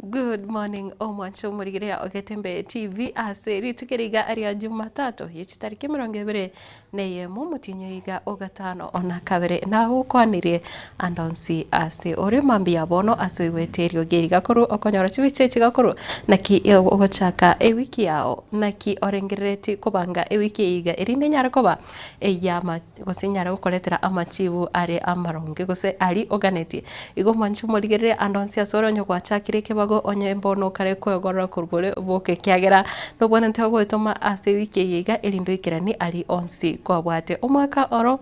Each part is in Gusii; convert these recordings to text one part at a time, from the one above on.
Good morning omwanche omorigereria o Getembe TV ase rituko eri iga ria Jumatatu ye chitariki 21 omotienyi oyo iga o gatano na kabere nagokwanirie ande onsi ase ore mambia bono ase oigwete eriogi eri gakorwa okonyora chibicha echi gakorwa naki ogochaka ewiki yao naki orengereretie kobanga ewiki eye iga erinde enyare koba eyama gose enyare gokoretera amachibu are amaronge gose aria oganetie. Igo mwanche omorigererie ande onsi ase ore onye gwachakire ekebago onye mbono okare koegorora korwa bore boka ekiagera nobwenerete goetoma ase ewiki eye iga erinde oikeranie aria onsi kwabwate. Omwaka oro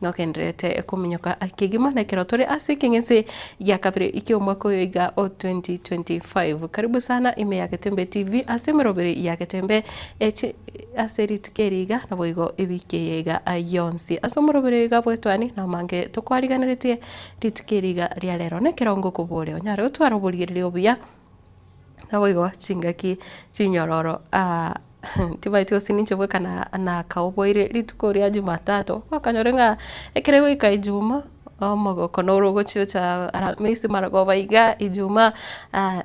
nogendererete kominyoka kegima na ekero tore ase ekeng'ese gia kabere kia omwaka oyo iga o 2025. Karibu sana ime ya Getembe TV ase emeroberi ya Getembe echi ase rituko eri iga naboigo ewiki eye iga yonsi. Ase omoroberi oyo iga bwetwani namange tokwariganeretie rituko eri iga ria rero. Na ekero ngokoboria onyare gotwara oborigereria obuya naboigo chingaki chinyororo tibaeti gose ninche bweka nakaoboire rituko ria jumatatu, okonyora ng'a ekero egoika ijuma, omogoko noro ogochiocha aramisi marogoba iga ijuma,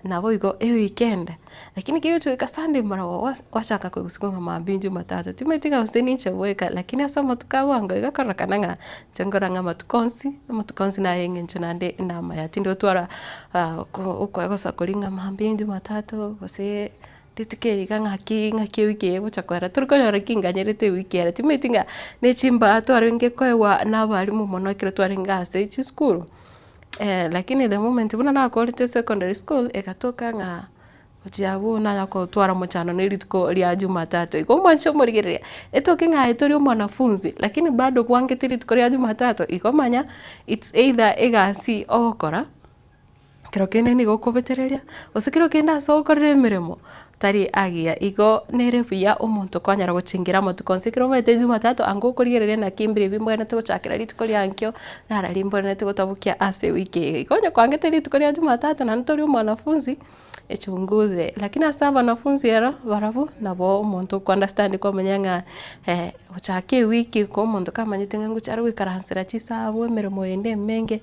naboigo eweekend. Lakini kegocha goika sunday marogoba gwachaka koiguswa ng'a mambia jumatatu, timanyeti ng'a gose ninche bweka, lakini ase amatuko a bwango iga kororekana ng'a inche nkorora ng'a amatuko onsi, amatuko onsi naye eng'encho naende namaya tindi gotwara okoegosa koria ng'a mambia jumatatu gose rituko eri iga ng'aki ng'aki ewiki eye egocha koera, tori konyora ki nganyerete ewiki ere, timanyeti ng'a ne chimbaa twarenge koewa na abalimu mono ekero twarenge ase chisukuru, lakini the moment buna nakorete secondary school, egatoka ng'a gochia abwo nanya kotwara omochando na erituko ria jumatatu. Igo omwanche omorigereria, etoke ng'a aye tori omwanafunzi, lakini bado bwangete rituko ria jumatatu, igo manya it's either egasi ogokora. Kero kende nigo okobetereria, gose kero kende ase ogokorera emeremo, tari agiya. Igo nere buya omonto kwanyara gochengera amatuko onsi. Ekero omanyete jumatatu anga okorigereria naki mbire ebi mbwenerete gochakera rituko ria nkio, narari mbwenerete gotabokia ase ewiki eye. Igo onye kwangete rituko ria jumatatu naende tori omwanafunzi, echunguze. Lakini ase abanafunzi ero, barabwo nabo omonto oko understand kwamanya ng'a gochaka ewiki ko omonto kamanyete ng'a ngochia are goikaransera chisabu emeremo ende emenge.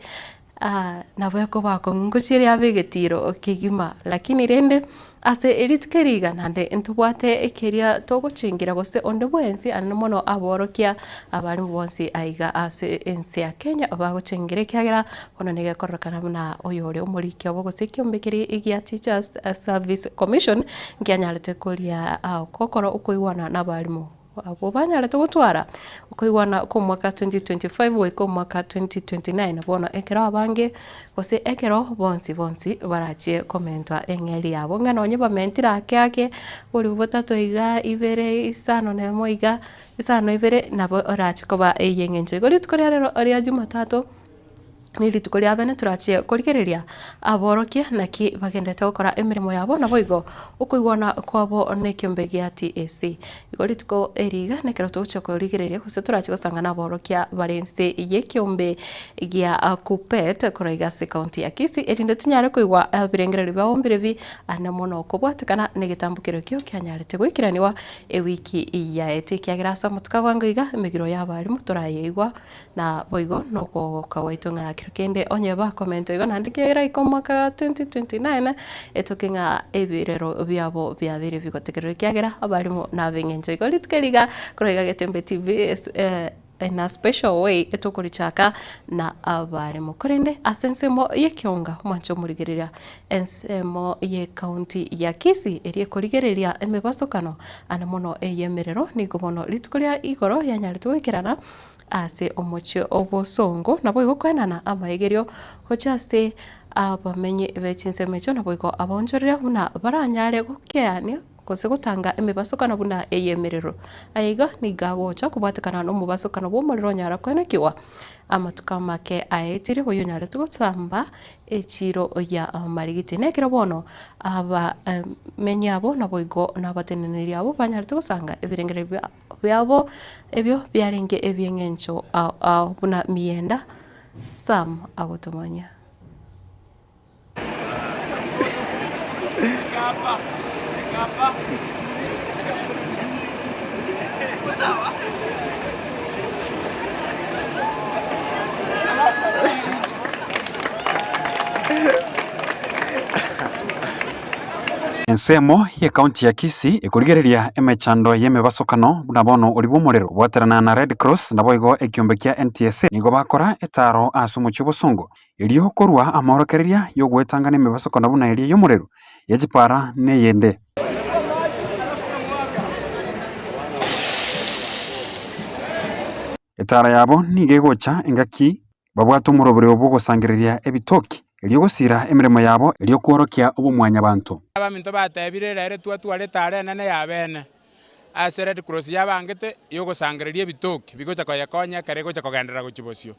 Nabo ekoba akong'u ngochia ere abe egetiro kegima, lakini rende ase rituko eri iga naende ntobwate ekeria togochengera gose onde bwensi aria mono aborokia abarimu bonsi aiga ase ense ya Kenya bagochengera ekiagera bono nigo ekororekana buna oyore omoriki obo gose ekiombe keria egia Teachers Service Commission nkianyarete koria gokora okoigwana na abarimu. Abwo banyarete gotwara okoigwana kw'omwaka 2025 goika omwaka 2029, bono ekero abange gose ekero bonsi bonsi barachie komentwa eng'eria yabo, ng'a nonye bamentire ake ake, bori botato iga, ibere, isano na emo iga, isano ibere, nabo orache koba eye eng'encho. Igo rituko ria rero ria jumatatu. Nerituko ria bene torachie korigereria aborokia naki bagenderete gokora emeremo yabo naboigo okoigwana kwabo nekiombe gia TSC. Igo rituko eri iga nekero togochia korigereria gose torache gosangana aborokia bare inse yekiombe gia KUPPET korwa iga ase ekaunti ya Kisii erinde tinyare koigwa ebirengererio biabo mbirebi ande mono kobwatekana negetambokero ekio kianyarete goikeraniwa ewiki yaete ekiagera ase amatuko abwango iga emegiro y'abalimu torayeigwa. Na boigo nokogoka gwaito ng'a kero kende onye bakomenta igo naende keraike omwaka 2029, etoke ng'a ebirero biabo biabeire bigotegererwa ekiagera abarimo nab'eng'encho. Igo rituko eri iga korwa iga Getembe TV in a special way etokorichaka na abarimo. Korende ase ensemo y'ekeonga mwanche omorigereria ensemo y'ecounty ya Kisii eria ekorigereria emebasokano ande mono ey'emerero nigo bono rituko ria igoro yanyarete goikerana ase omochie obosongo, naboigo koenana amaegerio gochia ase abamenyi be chinsemo echio, naboigo abaonchoreria buna baranyare gokeania gose gotanga emebasokano buna ey'emerero. Aya iga nigo agocha kobwatekana nomobasokano bw'omorero onyara koenekigwa amatuko amake aetire oyio onyarete gotamba echiro ya marigiti. Nekero bono abamenyi abwo naboigo nabateneneri abwo banyarete gosanga ebirengererio bia. Biabo ebio biarenge ebi'engencho ao ao buna miyenda Sam agotomanya. Ensemo y'ecounty ya Kisii ekorigereria emechando y'emebasokano buna bono oria bw'omorero kobwaterana na Red Cross naboigo ekiombe kia NTSA nigo bakora etaro ase omochie o Bosongo erio korwa amaorokereria y'ogoetangana emebasokano buna eria y'omorero, ye chipara na eyende. Etara yabo nigo egocha engaki Babwate omoroberio bw'ogosangereria ebitoki, erio gosiira emeremo yabo, erio kworokia obomwanyabanto. Abaminto batebire, Rere twatware etaara enene y'abeene ase Red Cross yabangete y'ogosangereria ebitoki bigocha koyekonya ekero egocha kogenderera gochia bosio.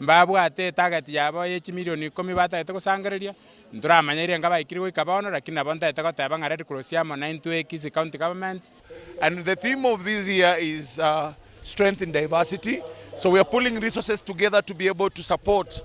Mbabwate etarget yabo ye chimilioni ikomi batagete gosangereria, ntoramanyeire enga baikire goika bono, lakini nabo ntagete goteba ng'a Red Cross amo naintwe Kisii County Government, And the theme of this year is strength in diversity. So we are pulling resources together to be able to support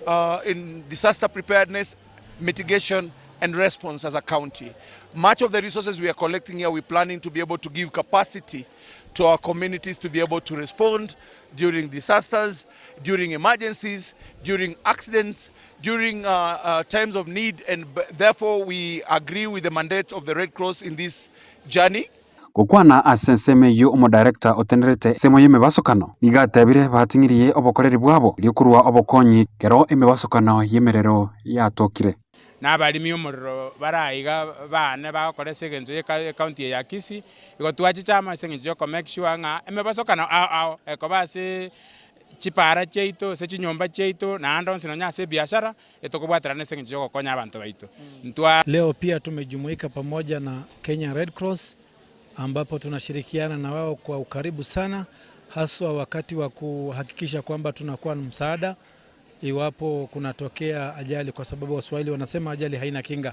uh, in disaster preparedness, mitigation, and response as a county. Much of the resources we are collecting here, we're planning to be able to give capacity to our communities to be able to respond during disasters, during emergencies, during accidents, during uh, uh, times of need, and therefore we agree with the mandate of the Red Cross in this journey. Gokwana ase ensemo eyio omodirector otenerete ensemo y'emebasokano nigo atebire bating'irie obokoreri bwabo erio korua obokonyi kero emebasokano y'emerero yatokire. Na abarimi omorero bare aiga baane bagokora ase engencho ye ecounty eye ya Kisii, igo twachicha amo ase engencho ya oko make sure ng'a emebasokano ao ao ekoba ase chipara chiaito, ase chinyomba chiaito, naende onsi nonya ase ebiashara, etokobwaterana ase engencho ya ogokonya abanto baito. Ntwa. Leo pia tumejumuika pamoja na Kenya Red Cross ambapo tunashirikiana na wao kwa ukaribu sana haswa wakati wa kuhakikisha kwamba tunakuwa na msaada iwapo kunatokea ajali, kwa sababu Waswahili wanasema ajali haina kinga,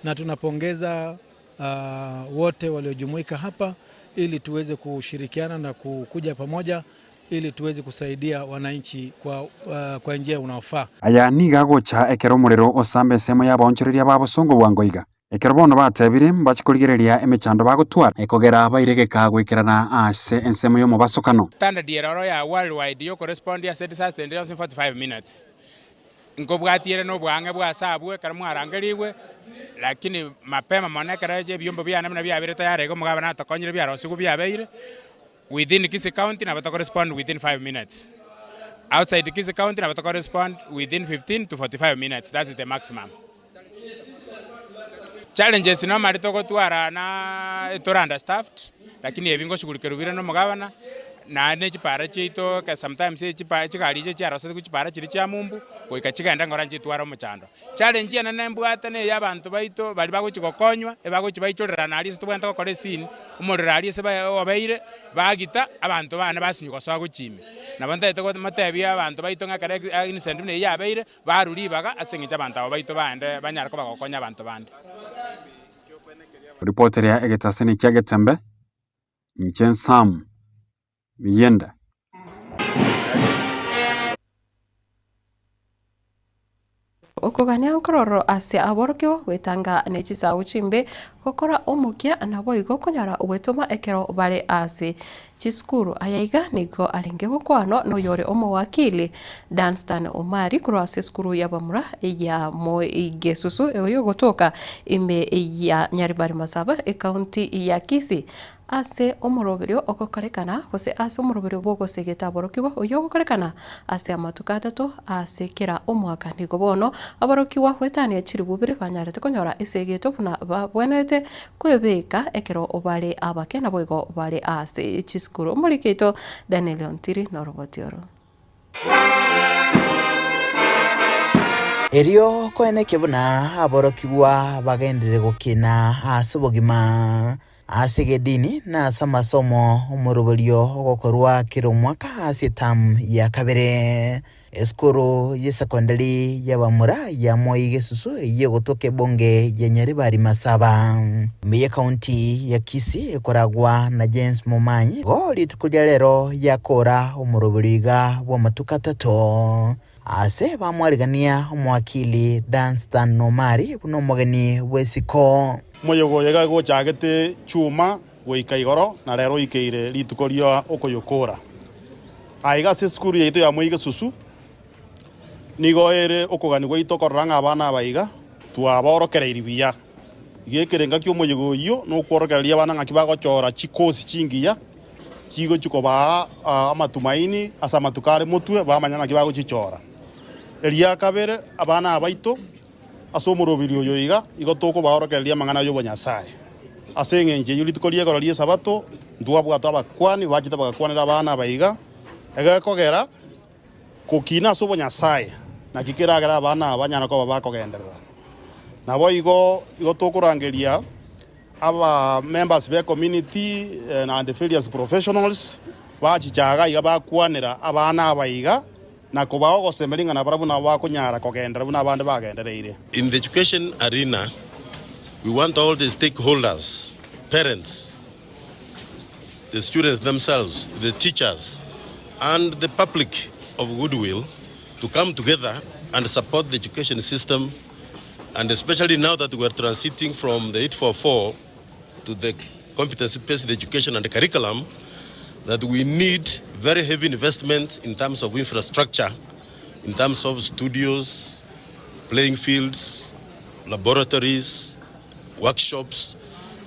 na tunapongeza uh, wote waliojumuika hapa ili tuweze kushirikiana na kukuja pamoja ili tuweze kusaidia wananchi kwa, uh, kwa njia unaofaa. Aya nigo agocha ekero omorero osamba ensemo y'abaonchoreria ba bosongo bwango iga. Ekero bono batebire mbache korigereria emechando bagotwara, ekogera baire egeka goikerana ase ensemo y'omobasokano. Standard ere oro ya worldwide yokorespond ase disaster ende yonsi 45 minutes. Nkobwatie ere noboang'e bwa ase abwo ekero mwarangerigwe, lakini mapema mono ekero ebiombo biane buna biabeire tayari iga omogabana atokonyire biarosigwe biabeire, Within Kisii County nabo toko respond within 5 minutes. Outside Kisii County nabo toko respond within 15 to 45 minutes, that is the maximum. Challenges normally togotwara na tore understaffed, lakini ebi ngoshughulikerwa bire na omogabana, naende ne chipara chiaito ekero sometimes echipa chigari echi chiarosetigwe chipara chiria chia mumbu, goika chigende ng'ora nchitware omochando. Challenge enene mbwate neye abanto baito baria bagochia gokonywa, ebagochia baichorerana aria ase tobwenerete gokora esini, omorero aria ase obeire, bagita, abanto bane basinywa gosoa gochia ime. Nabo ntagete motebie abanto baito ng'a ekero incident buna eyio yabeire, barwe ribaga ase eng'encho abanto aba baito baende banyare koba gokonya abanto bande. Ripoteria egetaseni kia Getembe, inche Sam Miyenda. Okogania nkororo ase aborokigwa gwetanga ne chisagu chimbe, gokora omokia, naboigo konyora ogwetoma ekero bare ase chisukuru. Aya iga nigo arenge gokwanwa noyore omowakili Dunstan Omari korwa ase esukuru y'abamura ya Moigesusu eyogotoka ime ya Nyaribari Masaba, ekaunti ya Kisii. Ase omoroberio ogokorekana, gose ase omoroberio bw'ogosegeta aborokigwa oyio ogokorekana ase amatuko atato ase kera omwaka. Nigo bono aborokigwa goetania chilifu ibere banyarete konyora esegeto buna babwenerete kwebeka ekero bare abake naboigo bare ase chisukuru. Omoriki oito Daniel Ontiri noroboti oro. Erio koenekia buna aborokigwa bagenderere gokina ase obogima, ase egedini na ase amasomo omoroberio ogokorwa kera omwaka ase etamu ya kabere. Esukuru y'esekondari y'abamura ya Moi Gesusu eyio egotoka ebunge ya Nyaribari Masaba, ime y'ekaunti ya Kisii ekoragwa na James Momanyi, igo rituko ria rero yakora omoroberio iga bw'amatuko atato ase bamwarigania omowakili Dunstan Omari buna omogeni bw'esiko. Omoyega oyo iga gochagete chuma goika igoro, na rero oikeire rituko ria okoyokora. Aiga ase esukuru yaito ya Moi Gesusu, nigo ere okogania gwaito korora ng'a abana aba iga twabaorokereirie buya. Iga ekerenga ki'omoyega oyio nokworokereria abana ng'aki bagochora chikosi chingiya chigochia kobaa amatumaini ase amatuko are motwe, bamanya ng'aki bagochichora. Eria kabere, abana abaito ase omorobiri oyo iga, igo tokobaorokereria amang'ana y'obonyasae. Ase engencho eyio rituko ri'egoro ri'Esabato ntwabwate abakuani bachete bagakwanera abana aba iga, egekogera Gokina ase obonyasae naki keragere abana aba banyare koba bakogenderera. Naboigo igo tokorangeria aba members be community and various professionals bachiche iga iga bakwanera abana aba iga na kobaa ogosemeria ng'a nabarabwo nabo bakonyara kogenderera buna abande bagendereire. In the education arena, we want all the stakeholders, parents, the students themselves, the teachers, and the public of goodwill to come together and support the education system, and especially now that we are transiting from the 844 to the competency-based education and curriculum, that we need very heavy investment in terms of infrastructure, in terms of studios, playing fields, laboratories, workshops,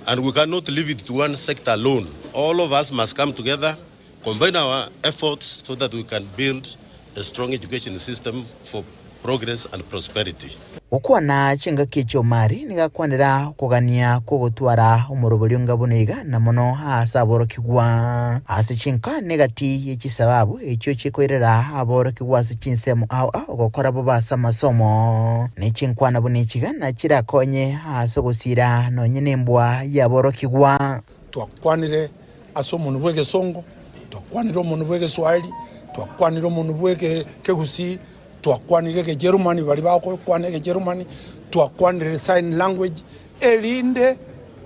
and we cannot leave it to one sector alone. All of us must come together, combine our efforts so that we can build a strong education system for progress and prosperity. Gokwana chingaki chi'Omari nigo akwanera okogania kw'ogotwara omoroberio onga buna iga, na mono aase aborokigwa. Ase chinka negati ye chisababu echio chikoirera aborokigwa ase chinsemo ao ao gokora bobe ase amasomo, ne chinkwana buna echiga nachirakonye ase ogosiira nonye nembwa y'aborokigwa. Twakwanire ase omonwa bw'egesongo, twakwanire omonwa bw'egeswahili, twakwanire omonwa bw'ekegusii, twakwanire egejerumani baria bagokwana egejerumani, twakwanire sign language, erinde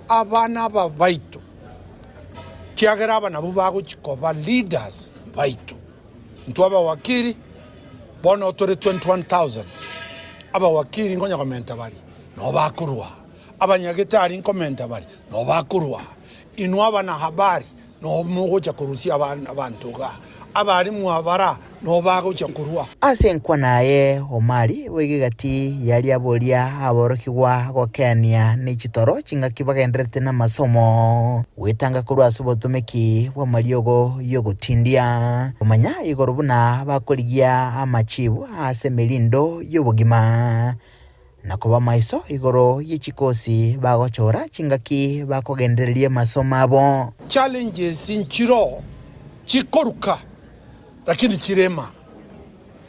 abana aba baito, kiagera aba nabwo bagochia koba leaders baito. Intwe abawakili, bono tore 21,000, abawakili nkonya komenta baria, nabo bakorwa aa, abanyagetari nkomenta baria, nabo bakorwa aa, inwe abanahabari nabo mogocha korusia abanto igaa, abalimu abara nabo bagocha korwa. Ase enkwana aye Omari boigo egati yaria boria aborokigwa gokeania ne chitoro chingaki bagendererete namasomo, gwetanga korwa ase obotomeki bw'amariogo y'ogotindia, komanya igoro buna bakorigia amachibu ase emerindo y'obogima, na koba maiso igoro ye chikosi bagochora chingaki bakogendereria amasomo abo. Challenges nchiroo chikoruka lakini chirema.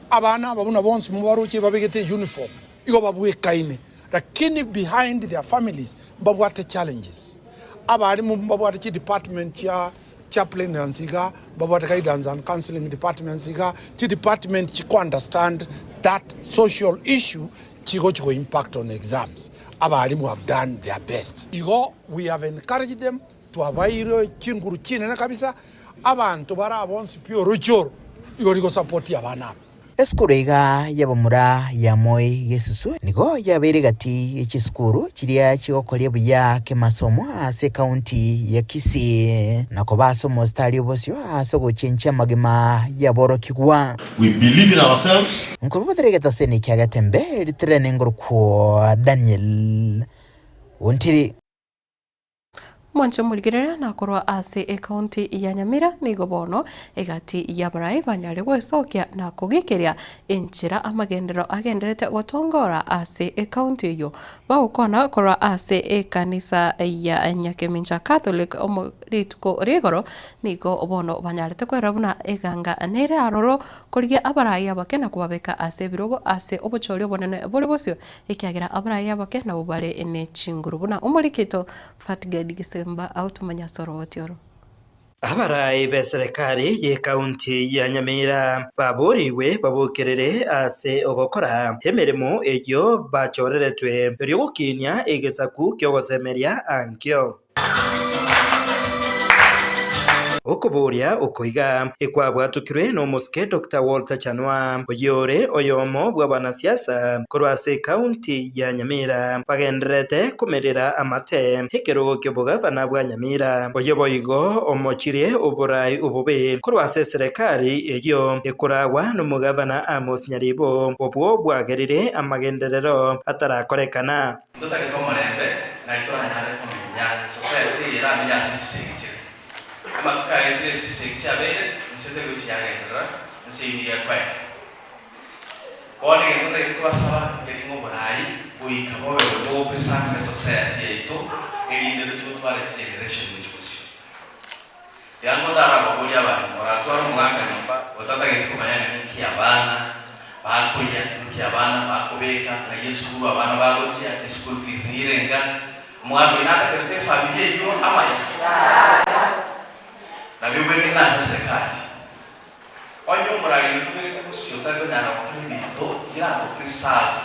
Abana aba buna bonsi mobaroche babegete uniform igo babwekaine lakini behind their families mbabwate challenges. Abalimu mbabwate chidepartment chia chaplainancy iga, mbabwate guidance and counseling departments iga, chidepartment chiko understand that social issue chigochi go impact on exams. Abalimu have done their best. Igo we have encouraged them, twabaeire chinguru chinene kabisa, abanto bare aa bonsi pi oroche oro igo rigosapotia abana aba. Esukuru iga y'abamura ya Moi Gesusu nigo yabeire gati ye chisukuru chiria chigokoria buya kemasomo ase ekaunti ya Kisii na koba ase omositari obosio ase ogochenchia amagima y'aborokigwa. We believe in ourselves. Nkorubotere egetaseni kia Getembe ritirene ngorokwo Daniel Ontiri. Mwanche omorigereria nakorwa ase ecounty ya Nyamira nigo bono egati y'abarai banyare gwesokia na kogikeria enchera amagenderero agenderete gotongora ase ecounty eyio. Bagokwana korwa ase ekanisa ya Nyakemincha Catholic omo rituko rigoro nigo bono banyarete kwerora buna eganga nere aroro korigia abarai abake na kobabeka ase ebirogo ase obochori obonene bore bosio Ekiagera abarai abake nabwo bare ne chinguru buna omoriki oito Fatged Gisemba agotomanya ase oroboti oro. Abarai b'eserekari y'ekaunti ya Nyamira baborigwe babokerere ase ogokora emeremo eyio bachoreretwe erio gokinia egesaku ki'ogosemeria ankio. Okoboria oko iga ekwabwatukirwe n'omosike Doctor Walter Chanwa, oyio ore oyomo bw'abanasiasa korwa ase ekaunti ya Nyamira bagendererete komerera amate ekerogo ki'obogavana bwa Nyamira. Oyio boigo omochirie oborai obobe korwa ase eserekari eyio ekoragwa nomogavana Amos Nyaribo, obwo bwagerire amagenderero atarakorekana. Ntotagete omorembe, nari ase chisegi chire. Amatuko aetire ase chisegi chiabeire, inse teri gochi yagenderera, ense eyio nigo ekoera. Bono egento ntagete kobasaba nkeri ng'a oborai goika bobe bogopreserve esociety yaito erinde tochi gotwara chigeneration gochi bosio. Tiga ngotarababorie abande, moratware omogaka nyomba otatageti komanya ng'a ninki abana bakoria, ninki abana bakobeka, ng'ai esukuru abana bagochia, eschool fees nirenga, omogaka oyio natakerete efamiri eyio amaya? Nabio bwekire nase eserekari. Onye omorari oyio tobegete bosio otari konyara gokora ebinto birato preserve,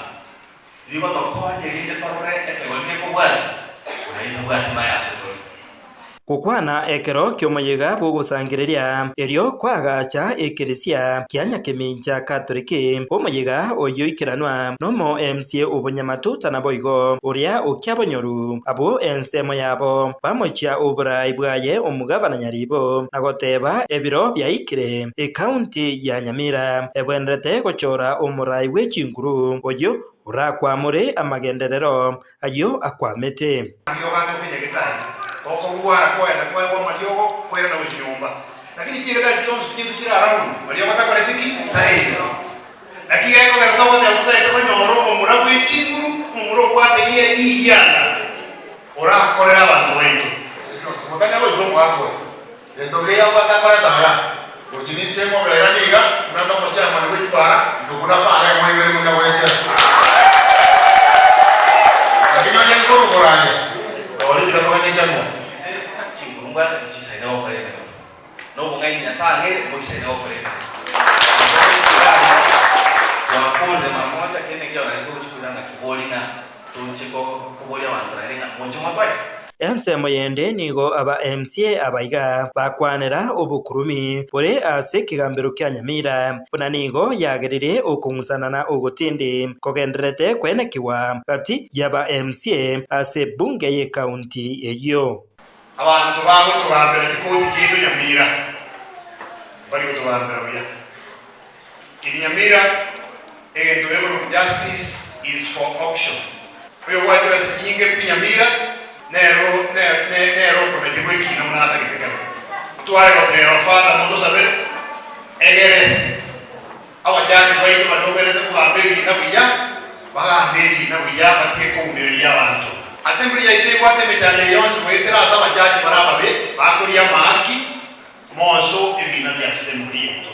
bigotokonya erinde torore ekegori gekobwatia, naye tabwati maya ase tore. Gokwana ekero ki'omoyega bw'ogosangereria, erio kwagacha ekeresia kia Nyakemincha Katoliki, omoyega oyio oikeranwa nomo MCA obonyamatuta naboigo oria okia bonyoru, abwo ensemo yabo bamochia oborai bwaye omogavana Nyaribo na goteba ebiro biaikire ekaunti ya Nyamira ebwenerete gochora omorai bwe chinguru oyio orakwamore amagenderero ayio akwamete. Mariogo ande okenyagetari, gokorwara kwaenda kwaegwa amariogo, kwairana gochia nyomba. Lakini chinyagitari chionsi chiaito chire around, mariogo takoreti ki? Taiyo. Naki gekogera togoteba totagete konyora omomura bwe chinguru, omomura obwate rie rigianda, orakorere abanto baito. Mokanya goika omwaka oyo, gento keria abwate akoreta aya, gochia ninche mobega niga, buna nde omochairman bwe chipara, ntokuna para emo ibere monya goetera. Lakini onye nkorokora aye, rori tiga toganye nchanwa. Chinguru mbwate nchisaine gokora emeremo, na obong'aini Nyasae ang'eire mboisaine gokora emeremo. Twakorire mara moja, kende nkeiyo naende togochia koirana nakio bori ng'a toche koboria abanto naende ng'a moche motoe. Ensemo yende nigo aba MCA abaiga bakwanera obokurumi bore ase ekegambero kia Nyamira, buna nigo yagerire okong'usana na ogotindi kogendererete kwenekigwa gati y'aba MCA ase ebunge y'ekaunti eyio. Abanto bagotogambera chikoti chiaito Nyamira mbari gotogambera buya. Keri Nyamira egento gekorokwa justice is for auction. Oyobwate chibesa chinyinge pi Nyamira nero nere okonacherwa ekina buna atagete kebe. Tware goteba Father motosabere egere abajaji baito baria baberete kogamba ebina buya bagambe ebina buya batige koumereria abanto. Assembly yaito ebwate emechando eye yonsi goetera ase abajaji bare ababe bakoria amahaki monso ebina bia assembly yaito.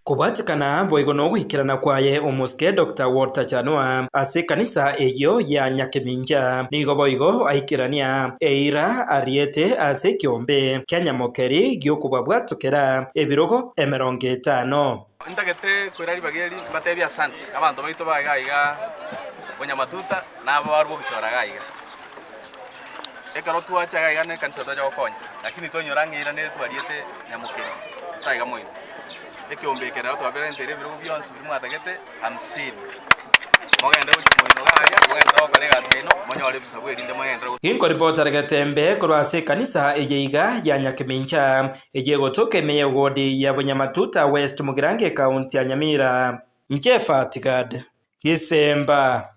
Kobwatekana boigo nogoikerana kwaye omosike Doctor Walter Chanua ase ekanisa eyio ya Nyakemincha, nigo boigo aikerania eira ariete ase ekeombe kia Nyamokeri gi'okobabwatokera ebirogo 50. Ntagete koira ribaga eri mbatebie asante abanto baito ba iga iga Bonyamatuta na aba barwa bogichora iga iga. Ekero twacha iga iga na ekanisa twacha gokonya, lakini twainyora ng'a eira nere twariete Nyamokeri ase aiga moino. Ekeombe eke rero twaberenteire ebirogo bionsi biria mwatagete hamsini. Mogende gochia moino iga aria, mogende gokora egasi yaino, monyore ebisabu erinde mogenderere go. Ginkoripota Getembe korwa ase ekanisa eye iga ya Nyakemincha, eye egotoka ime y'ewodi ya Bonyamatuta West Mugirango ekaunti ya Nyamira. Inche Fatgad Gisemba.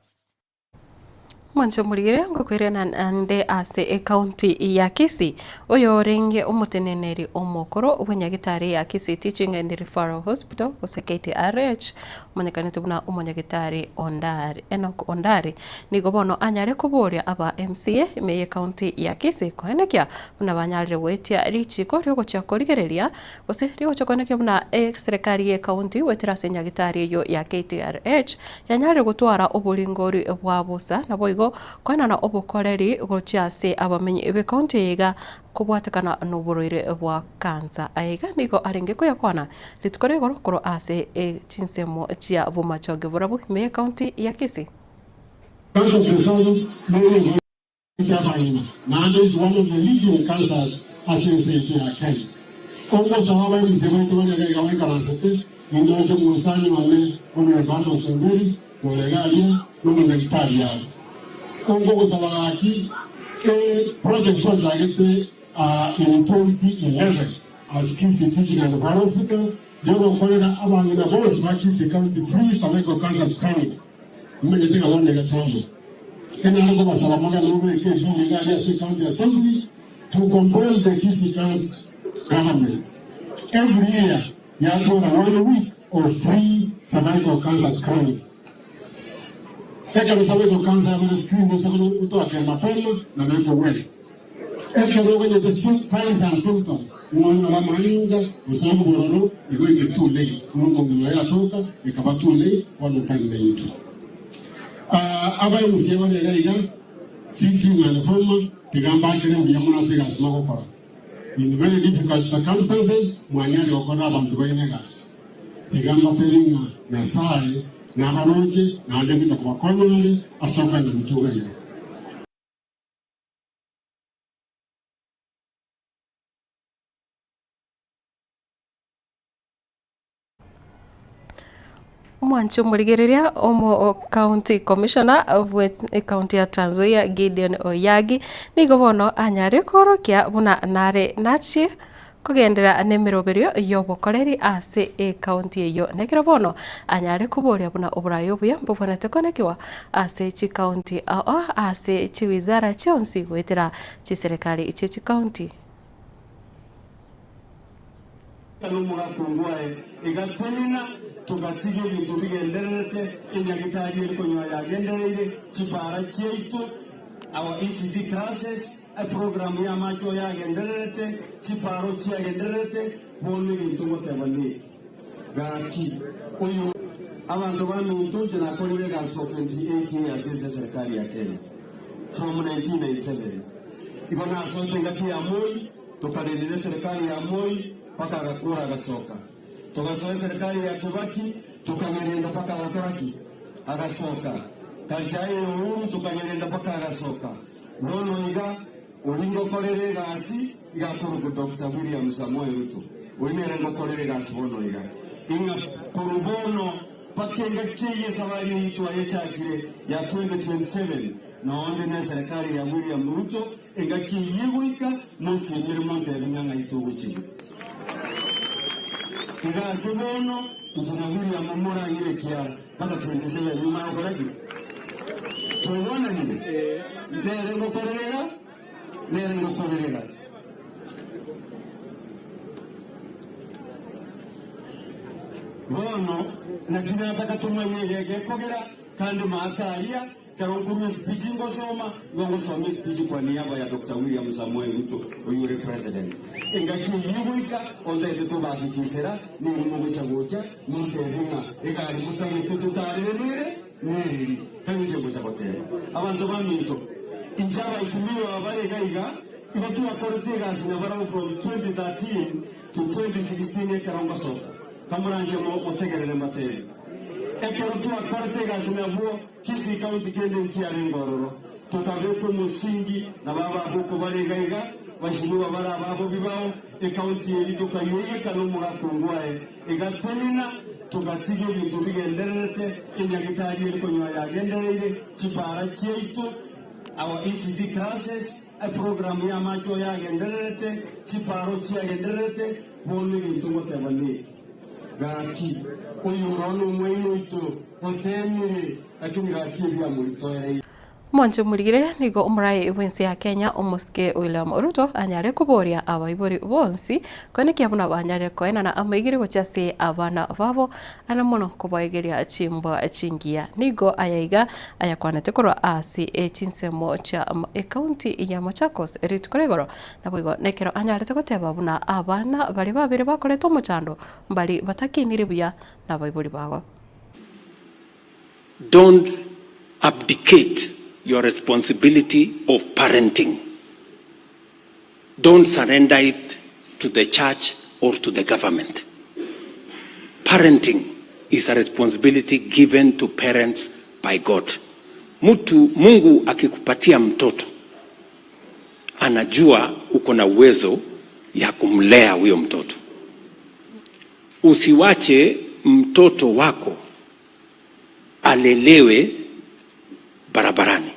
Mwanche omorigere ngokoirana ande ase ecounty ya Kisii, oyo orenge omoteneneri omokoro bw'enyagitari ya Kisii Teaching and Referral Hospital gose KTRH, omanyekanete buna omonyagitari Ondari, Enock Ondari, nigo bono anyare koboria aba MCA ime y'ecounty ya Kisii koenekia buna banyarire goetia richiko riogochia korigereria Gose rigocha koenekia buna eserekari y'ecounty goetera ase enyagitari eyio ya KTRH yanyarire gotwara oboringori bwa bosa naboigo koenana obokoreri gochia ase abamenyi b'ecounty eye iga kobwatekana noborwaire bwa cancer. Aya iga nigo arenge koyakwana rituko ria igoro korwa ase chinsemo chia Bomachoge Borabu ime y'ecounty ya Kisii. Kiabang'ina, naende is one of the leading cancers ase ense yaito ya Kenya. Kongosaba abaemisia baito baria iga iga baikaransete, nindoche omosani one Honourable Amos Omberi ore iga aria na omonyagitari are. Kongogosaba gaki e project twachagete in 2011 as Kisii Teaching and Referral Hospital yogokorera abang'ina bonsi ba Kisii County free cervical cancer screening. Nimanyete ng'a bono iga toiyo. Enyare kobasaba mogende mobeke ebill iga aria ase County Assembly. To compel the Kisii County government every year yatwara one week of free cervical cancer screening. Ekero cervical cancer yabere screened ase gotoakera mapema na nekogwena. Ekero oganyete signs and symptoms, ng'a onyore amanyinga gose obororo, igo it is too late. Buna omong'ina oyo atoka, ekaba too late, bono tari naintwe. Aba MCA bare iga iga, sitting and former, tiga mbakere mbuya mono ase egasi mogokora. In very difficult circumstances, mwanyarire gokorera abanto baino egasi. Tiga mbatebie ng'a Nyasae nabaroche naende ngocha kobakonya are ase okogenda motwe iga iga. Omwanchi omorigereria omo county commissioner bwe ecounty ya Trans Nzoia Gideon Oyagi nigo bono anyare koorokia buna nare nachie kogenderera nemeroberio y'obokoreri ase ecounty eyio. Nekero bono anyare koboria buna oborai obuya mbobwenerete konekiwa ase chicounty ao ase chiwizara chionsi goetera chiserekari chie chicounty. Nomorakungu aye egatenena, togatiga ebinto bigendererete, enyagitari eri konywa yagendereire, chipaara chiaito, our ECD classes, eprogram y'amache oyo yagendererete, chipaaro chiagendererete, bono egento ngoteba neke, gaki oyo Abanto baminto, inche nakorire egasi for 28 years ase eserikari ya Kenya, from 1997. Igo nasoete engaki ya Moi, Tokarerera eserekari ya Moi mpaka agakora agasoka. Togasoa eserekari ya Kibaki tokanyerenda mpaka agakora ki? Agasoka. Culture eye ya Uhuru tukanyerenda mpaka agasoka. Bono iga oria ngokorera egasi iga akorokwa Doctor William Samoei Ruto. Oria nere ngokorera egasi bono iga. Ing'a korwa bono mpaka engaki eye esabari eyio twayechakire ya 2027 noonde neserekari ya William Ruto Engaki eyio egoika, monsiemere montebi ng'a ng'ai togochigwa. Iga ase bono, inche na William morang'ire ekiara mpaka 27 nyuma yokora ki? Twaigwananire? Nere ngokorera iga, nere ngokorera iga. Bono, naki nataka tomanye egeke ekogera, kandi maate aria, Ekero nkorua espeech ngosoma, nigo ngosoma espeech kwa niaba ya Doctor William Samoei Ruto oyio ore president. Engaki eyio egoika, ontagete kobahakikisera nigo mogocha gocha montebie ng'a egari motagete totarere nere nereri. Tari inche ngocha goteba. Abanto baminto, inche abaisimiwa aba bare iga iga, igo twakorete egasi nabarabwo from 2013 to 2016 ekero ngosoka. Kamoranche motegerere mbatebie. Ekero twakorete egasi nabwo, Kisii County kende nkiarenge ororo, tokabeka omosingi na baba abwo okobara iga iga, bashimiwa bare ababobi bao, ecounty eria tokayoigeka nomorakungu aye, egatenena, togatiga ebinto bigendererete, enyagitari eri konywa yagendereire, chipaara chiaito, our ECD classes, eprogram y'amache oyo yagendererete, chipaaro chiagendererete, bono egento ngoteba neke. Gaki, oyo oro nomwaino oito, oteemire, lakini gaki ebi amoritoereire. Omonto omorigereria nigo omoraai bw'ense ya Kenya omosike William Ruto anyare koboria abaibori bonsi koenekia buna banyare koenana amaigiri gochia ase abana babo ane mono kobaegeria chimbwa chingiya. Nigo ayaiga ayakwanete korwa ase chinsemo chia ekaunti ya Machakos rituko ria igoro Naboigo nekero anyarete goteba buna abana baria babere bakorete omochando mbari batakiniri buya nabaibori babo. Don't abdicate your responsibility of parenting. Don't surrender it to the church or to the government. Parenting is a responsibility given to parents by God. Mtu Mungu akikupatia mtoto anajua uko na uwezo ya kumlea huyo mtoto. Usiwache mtoto wako alelewe barabarani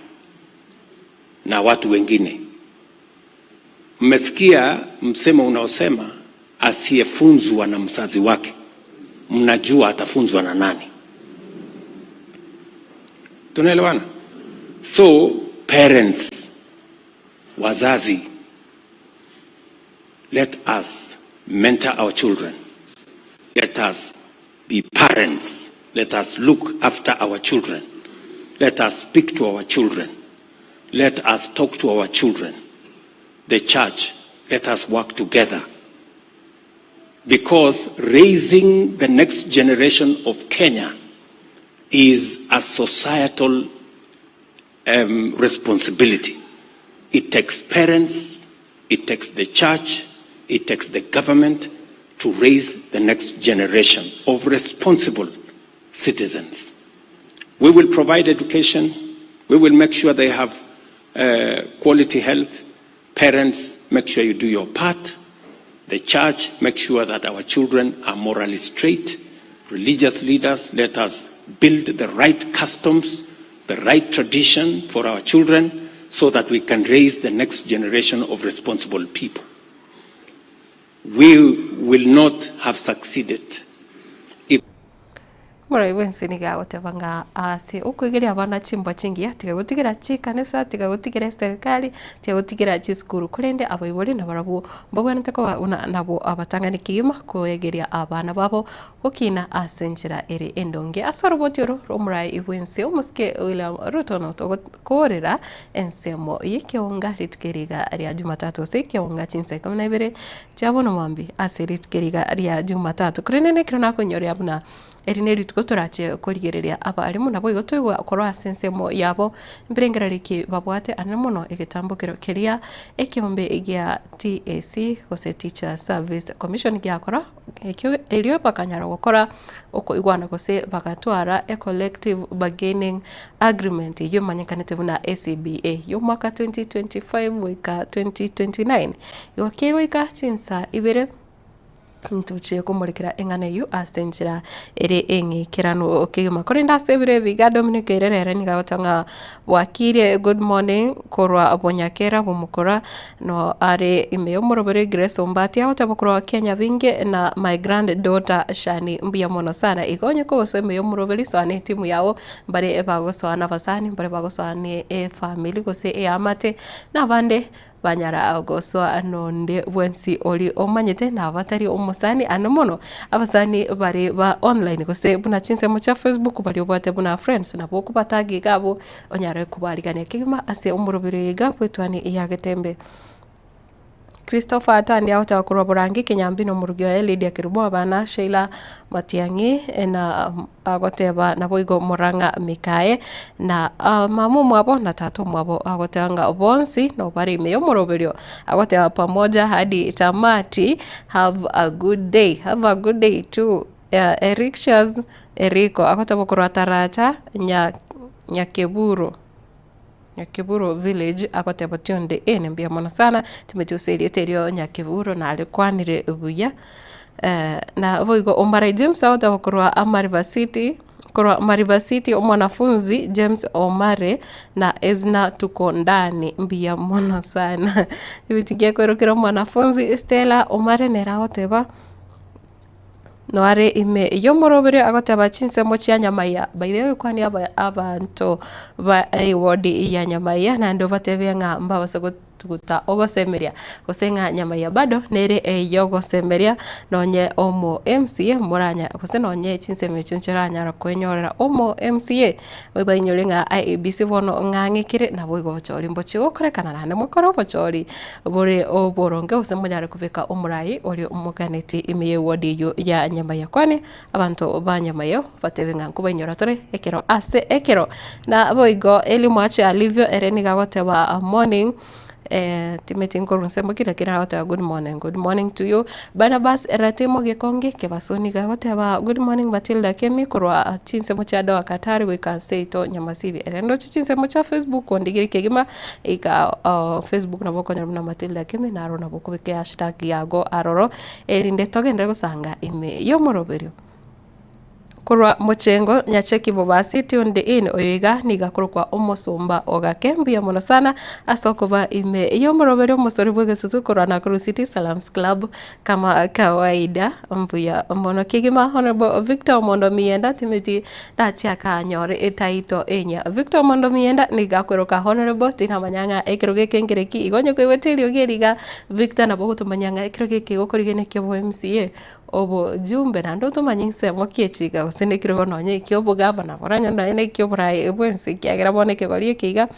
na watu wengine. Mmesikia msemo unaosema asiyefunzwa na mzazi wake, mnajua atafunzwa na nani? Tunaelewana? So parents, wazazi, Let us mentor our children, let us be parents, let us look after our children, let us speak to our children, let us talk to our children, the church, let us work together because raising the next generation of Kenya is a societal um, responsibility. It takes parents, it takes the church, it takes the government to raise the next generation of responsible citizens. We will provide education. We will make sure they have uh, quality health. Parents, make sure you do your part. The church, make sure that our children are morally straight. Religious leaders, let us build the right customs, the right tradition for our children so that we can raise the next generation of responsible people. We will not have succeeded if Omorai bw'ense nigo agoteba ng'a ase okoigeria abana chimbwa chingiya, tiga gotigera chikanisa, tiga gotigera eserikari, tiga gotigera chisukuru, korende abaibori nabarabwo mbabwenerete koba buna nabwo abatang'ani kegima koegeria abana babo gokina ase enchera ere endonge. Ase oroboti oro rw'omorai bw'ense omosike William Ruto notogokoorera ensemo y'ekeonga rituko eri iga ria Jumatatu gose ekeonga chinsa ikomi na ibere chia bono mambia ase rituko eri iga ria Jumatatu. Korende nekero nakoinyoria buna Eri nerituko torache korigereria abarimu, naboigo toigwa korwa ase ensemo yabo mbirengererio ki babwate anene mono egetambokero keria ekeombe gia TSC gose Teachers Service Commission giakora ekio erio bakanyara gokora okoigwana gose bagatwara e collective bargaining agreement eyio emanyekanete buna CBA y'omwaka 2025 goika 2029. Igo kegoika chinsa ibere. Ntochie komorekera eng'ana eyio ase enchera ere eng'ikeranu kegima. Korende ase ebiro ebi iga Dominic ere ere nigo agoteba ng'a bwakire good morning korwa bonyakera bomokora no are ime y'omoroberi Grace Ombati agoteba korwa Kenya binge na my grand daughter Shani mbuya mono sana. Igo onye kogosoa ime y'omoroberi soa na etimu yago mbare bagosoa na abasani mbare bagosoa na efamiri gose eamate na abande Banyara gosoa nonde bwensi oria omanyete na batari omosani ande mono abasani bare ba online gose buna chinsemo chia Facebook baria obwate buna friends nabo okobatag iga abwo onyare kobarigania kegima ase omoroberi oyo iga bw'etuani ya Getembe. Christopher Atandi agochaka korwa Borangi Kenyambi na omorugi oye Lydia Kerubo abana Sheila Matiang'i na Agoteba, Naboigo Murang'a Mikae, na mama omwabo na tata omwabo, agoteba ng'a bonsi nobare ime y'omoroberio, agoteba pamoja hadi tamati, have a good day, have a good day too Erictius Eriko, agoteba korwa Taracha nya Nyakeburu, Nyakeburu village, agoteba tionde eh mbuya mono sana, timanyeti gose erieta erio Nyakeburu narikwanire buya. Naboigo Ombarai James agoteba korwa Amariba City, korwa Mariba City omwanafunzi James Omare na Ezna tuko ndani mbuya mono sana. Ebinto giakoirokera omwanafunzi Stella Omare nere agoteba, noare ime y'omoroberio agoteba chinsemo chia Nyamaiya by the way kwani aba abanto ba eward ya Nyamaiya naende obatebie ng'a mbabase Tuguta ogosemeria, gose ng'a nyama ya bado nere ey'ogosemeria, nonye omo MCA moranya gose nonye chinsemo echio nchiranyara kwenyorera omo MCA, bainyore ng'a IEBC bono ng'ang'ekire naboigo obochori mbochie gokorekana naende mokore obochori bore oboronge gose monyare kobeka omorai oria moganeti ime ye ward eyio ya Nyamaiya. Kwani abanto ba Nyamaiya batebe ng'a nkobainyora tore ekero ase ekero. Naboigo Eli mwache alivyo ere nigo agoteba morning timeti nkorwa nsemo ki lakini agoteba good morning, good morning to you. Barnabas Ratimo Gekonge Kebaso nigo agoteba good morning Matilda Kemi korwa chinsemo chia Doha Qatar goika nseito Nyamasibi. Ere ndoche chinsemo chia Facebook ondigire kegima iga Facebook nabo okonyora buna Matilda Kemi naro nabo okobeka ehashtag yago aroro erinde togenderere gosanga ime y'omoroberio. Korwa mochengo Nyacheki Bobasi tuned in oyo iga nigo akorokwa omosomba ogake mbuya mono sana ase okoba ime y'omoroberi omosori bw'egesusu korwa Nakuru City Salams Club kama kawaida mbuya mono kegima Honourable Victor Omondo Miyienda timeti ndachiaka anyore etitle enyia Victor Omondo Miyienda nigo akweroka Honourable tinamanya ng'a ekerogo eke nkereki igo onye koigwete eriogi eri iga Victor nabo ogotomanya ng'a ekerogo eke gokorigania kiobo MCA Obojumbe naende otomanye ensemo ki echiika gose na ekerogo nonye ekia obogavana boranyore nonye na ekia oboraai bwensi ekiagera bono ekegori eke iga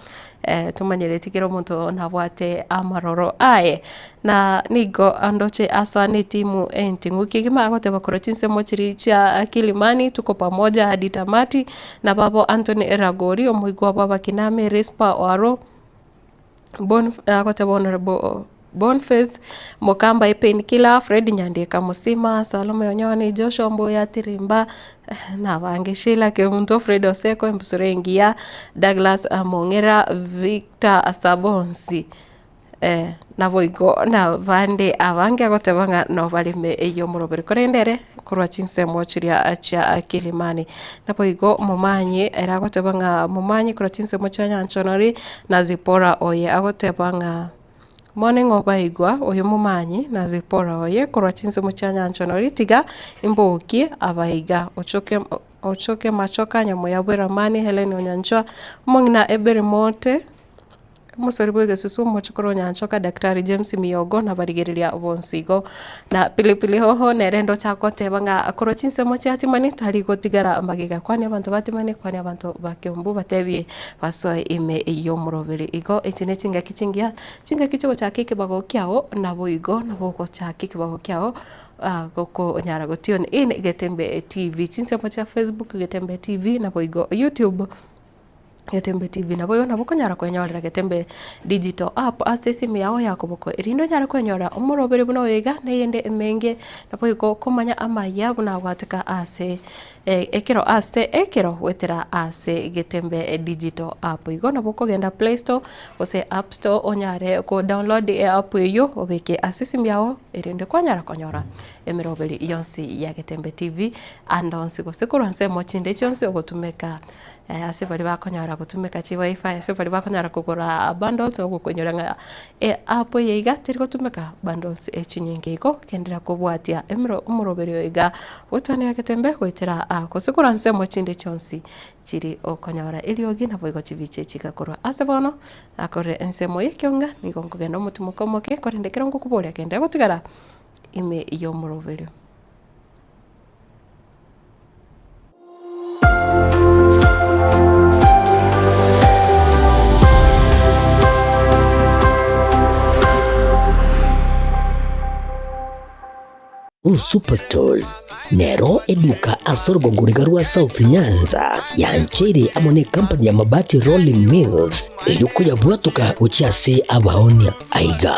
tomanyereti kera omonto nabwate amaroro aye. Na nigo ndoche asoa na etimu enting'u kegima agoteba korwa chinsemo chiria chia Kilimani tuko pamoja hadi tamati, nababo Anthony Ragori omoigwa bwa abakiname Risper Oaro. Bon agoteba Honourable Bonface, Mokamba Pain Killer, Fred Nyandika Musima, Salome Onyoni, Joshua Mbuya Tirimba, na abange, Sheila Kemunto, Fred Oseko, Embusuro Engiya, Douglas Mong'era, Victor Sabonsi, naboigo nabande abange agoteba ng'a nobareme ey'omoroberi. Korende ere korwa chinsemo chiria chia Kilimani. Naboigo momanyi ere agoteba ng'a momanyi korwa chinsemo chia Nyanchonori na Zipora oye agoteba ng'a morning obaigwa oyo momanyi na Zipora oye korwa chinsemo chia Nyanchonori tiga imbokie abaiga ochoke ochoke machoka nyamoya bw'eramani Hellen Onyanchwa omong'ina Eberi Mote. Omosori bw'egesusu omochokoro o Nyanchoka Daktari James Miyogo na barigereria bonsi igo. Na Pilipili Hoho nere ndoche agoteba ng'a korwa chinsemo chia Timani tari gotigara magega kwani abanto ba Timani kwani abanto ba Kiambu batebie basoe ime y'omoroberi. Igo echi ne chingaki chingiya, chingaki chiogochaka ekebago kiao naboigo nabo ogochaka ekebago kiao gokonyara go tune in Getembe TV. Chinsemo chia Facebook Getembe TV naboigo YouTube. Getembe TV. Naboigo nabo okonyara kwenyorera Getembe Digital App ase esimi yao ya koboko erinde onyare kwenyora omoroberi buna oyo iga na eyende emenge naboigo komanya amaya buna agwateka ase ekero ase ekero goetera ase Getembe Digital App. Igo nabo okogenda Play Store gose App Store onyare ko download eapp eywo obeke ase esimi yao erinde kwanyara konyora emeroberi yonsi ya Getembe TV ande onsi gose korwa ensemo chinde chionsi ogotumeka. Ase baria bakonyara gotumeka chiwifi, ase baria bakonyara kogora bundles ogokonyora ng'a eapp eye iga teri gotumeka bundles chinyinge igo, genderera kobwatia emero omoroberio oyo iga gotwania getembe goetera aa gose korwa ensemo chinde chionsi chiri okonyora eriogi naboigo chibicha echi chigakorwa. Ase bono, nakore ensemo ya ekionga nigo nkogenda omotimoko omoke korende ekero ngokoboria genderera gotigara ime y'omoroberio. Superstores nero eduka ase orogongo riga rwa South Nyanza yancheire amo ne company ya Mabati Rolling Mills erio koyabwatoka gochia ase abaonia. Aiga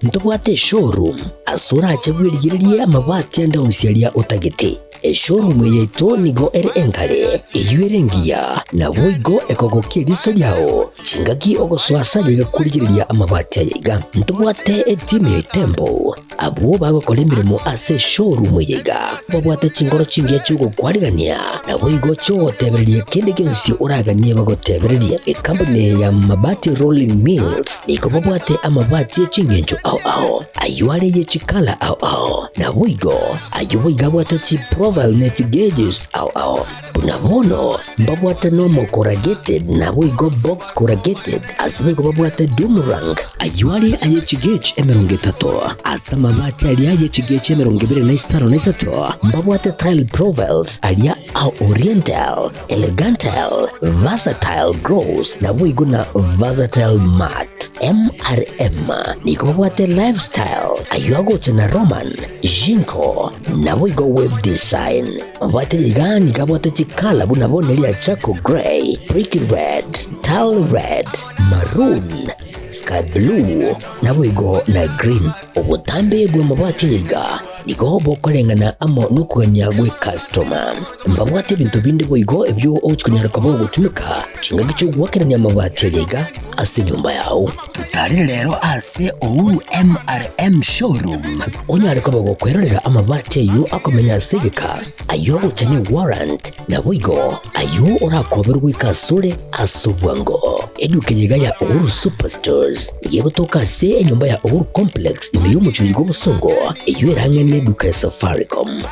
ntobwate eshowroom ase orache bwerigererie amabati ande onsi aria otagete. Eshowroom eye yaito nigo ere engare, eyio ere engiya, naboigo ekogokia eriso riao chingaki ogosoa ase aye iga korigereria amabati aya iga. Ntobwate etimu ya Itembo, abwo bagokora emeremo ase eshowroom eye iga, babwate chinkoro chingiya chi'ogokwarigania, naboigo chi'ogotebereria kende gionsi oraganie bagotebererie. Ekampuni eye ya Mabati Rolling Mills nigo babwate amabati e chingencho ao ao, ayio are ye chikala ao ao, naboigo ayio boigo abwate chiprofile ne chigeges ao ao. Buna bono mbabwate normal corrugated naboigo box corrugated, ase boigo babwate doomerang, ayio are aye chigauge 30, ase amabati aria aye chigauge 25 na isato, mbabwate tile profiles aria a oriental, Elegantal, Versatile Gross naboigo na Versatile Matte. MRM nigo babwate Lifestyle, ayio agocha na Roman, Jinko, naboigo Web Design. Mabwate iga nigo abwate chikala buna bono eria Charcoal Grey, Brick Red, Tile Red, Maroon, Sky Blue, naboigo na Green. Obotambe bw'amabati aya iga. nigo bokoreng'ana amo nokogania gw'ekastoma. Mbabwate ebinto binde boigo ebio ogochia konyara koba ogotumeka chingaki chi'ogoakerania amabati aria iga ase enyomba yao. Totarire rero ase Uhuru MRM Showroom onyare koba gokwerorera amabati ayio akomenya ase egeka, ayio agocha ne warrant, naboigo ayio orakoberwe goika asore ase obwango. Eduka eye iga ya Uhuru Superstores nigo egotoka ase enyomba ya Uhuru Complex ime y'omochie oiga obosongo, eyio erang'e neduka ya Safaricom.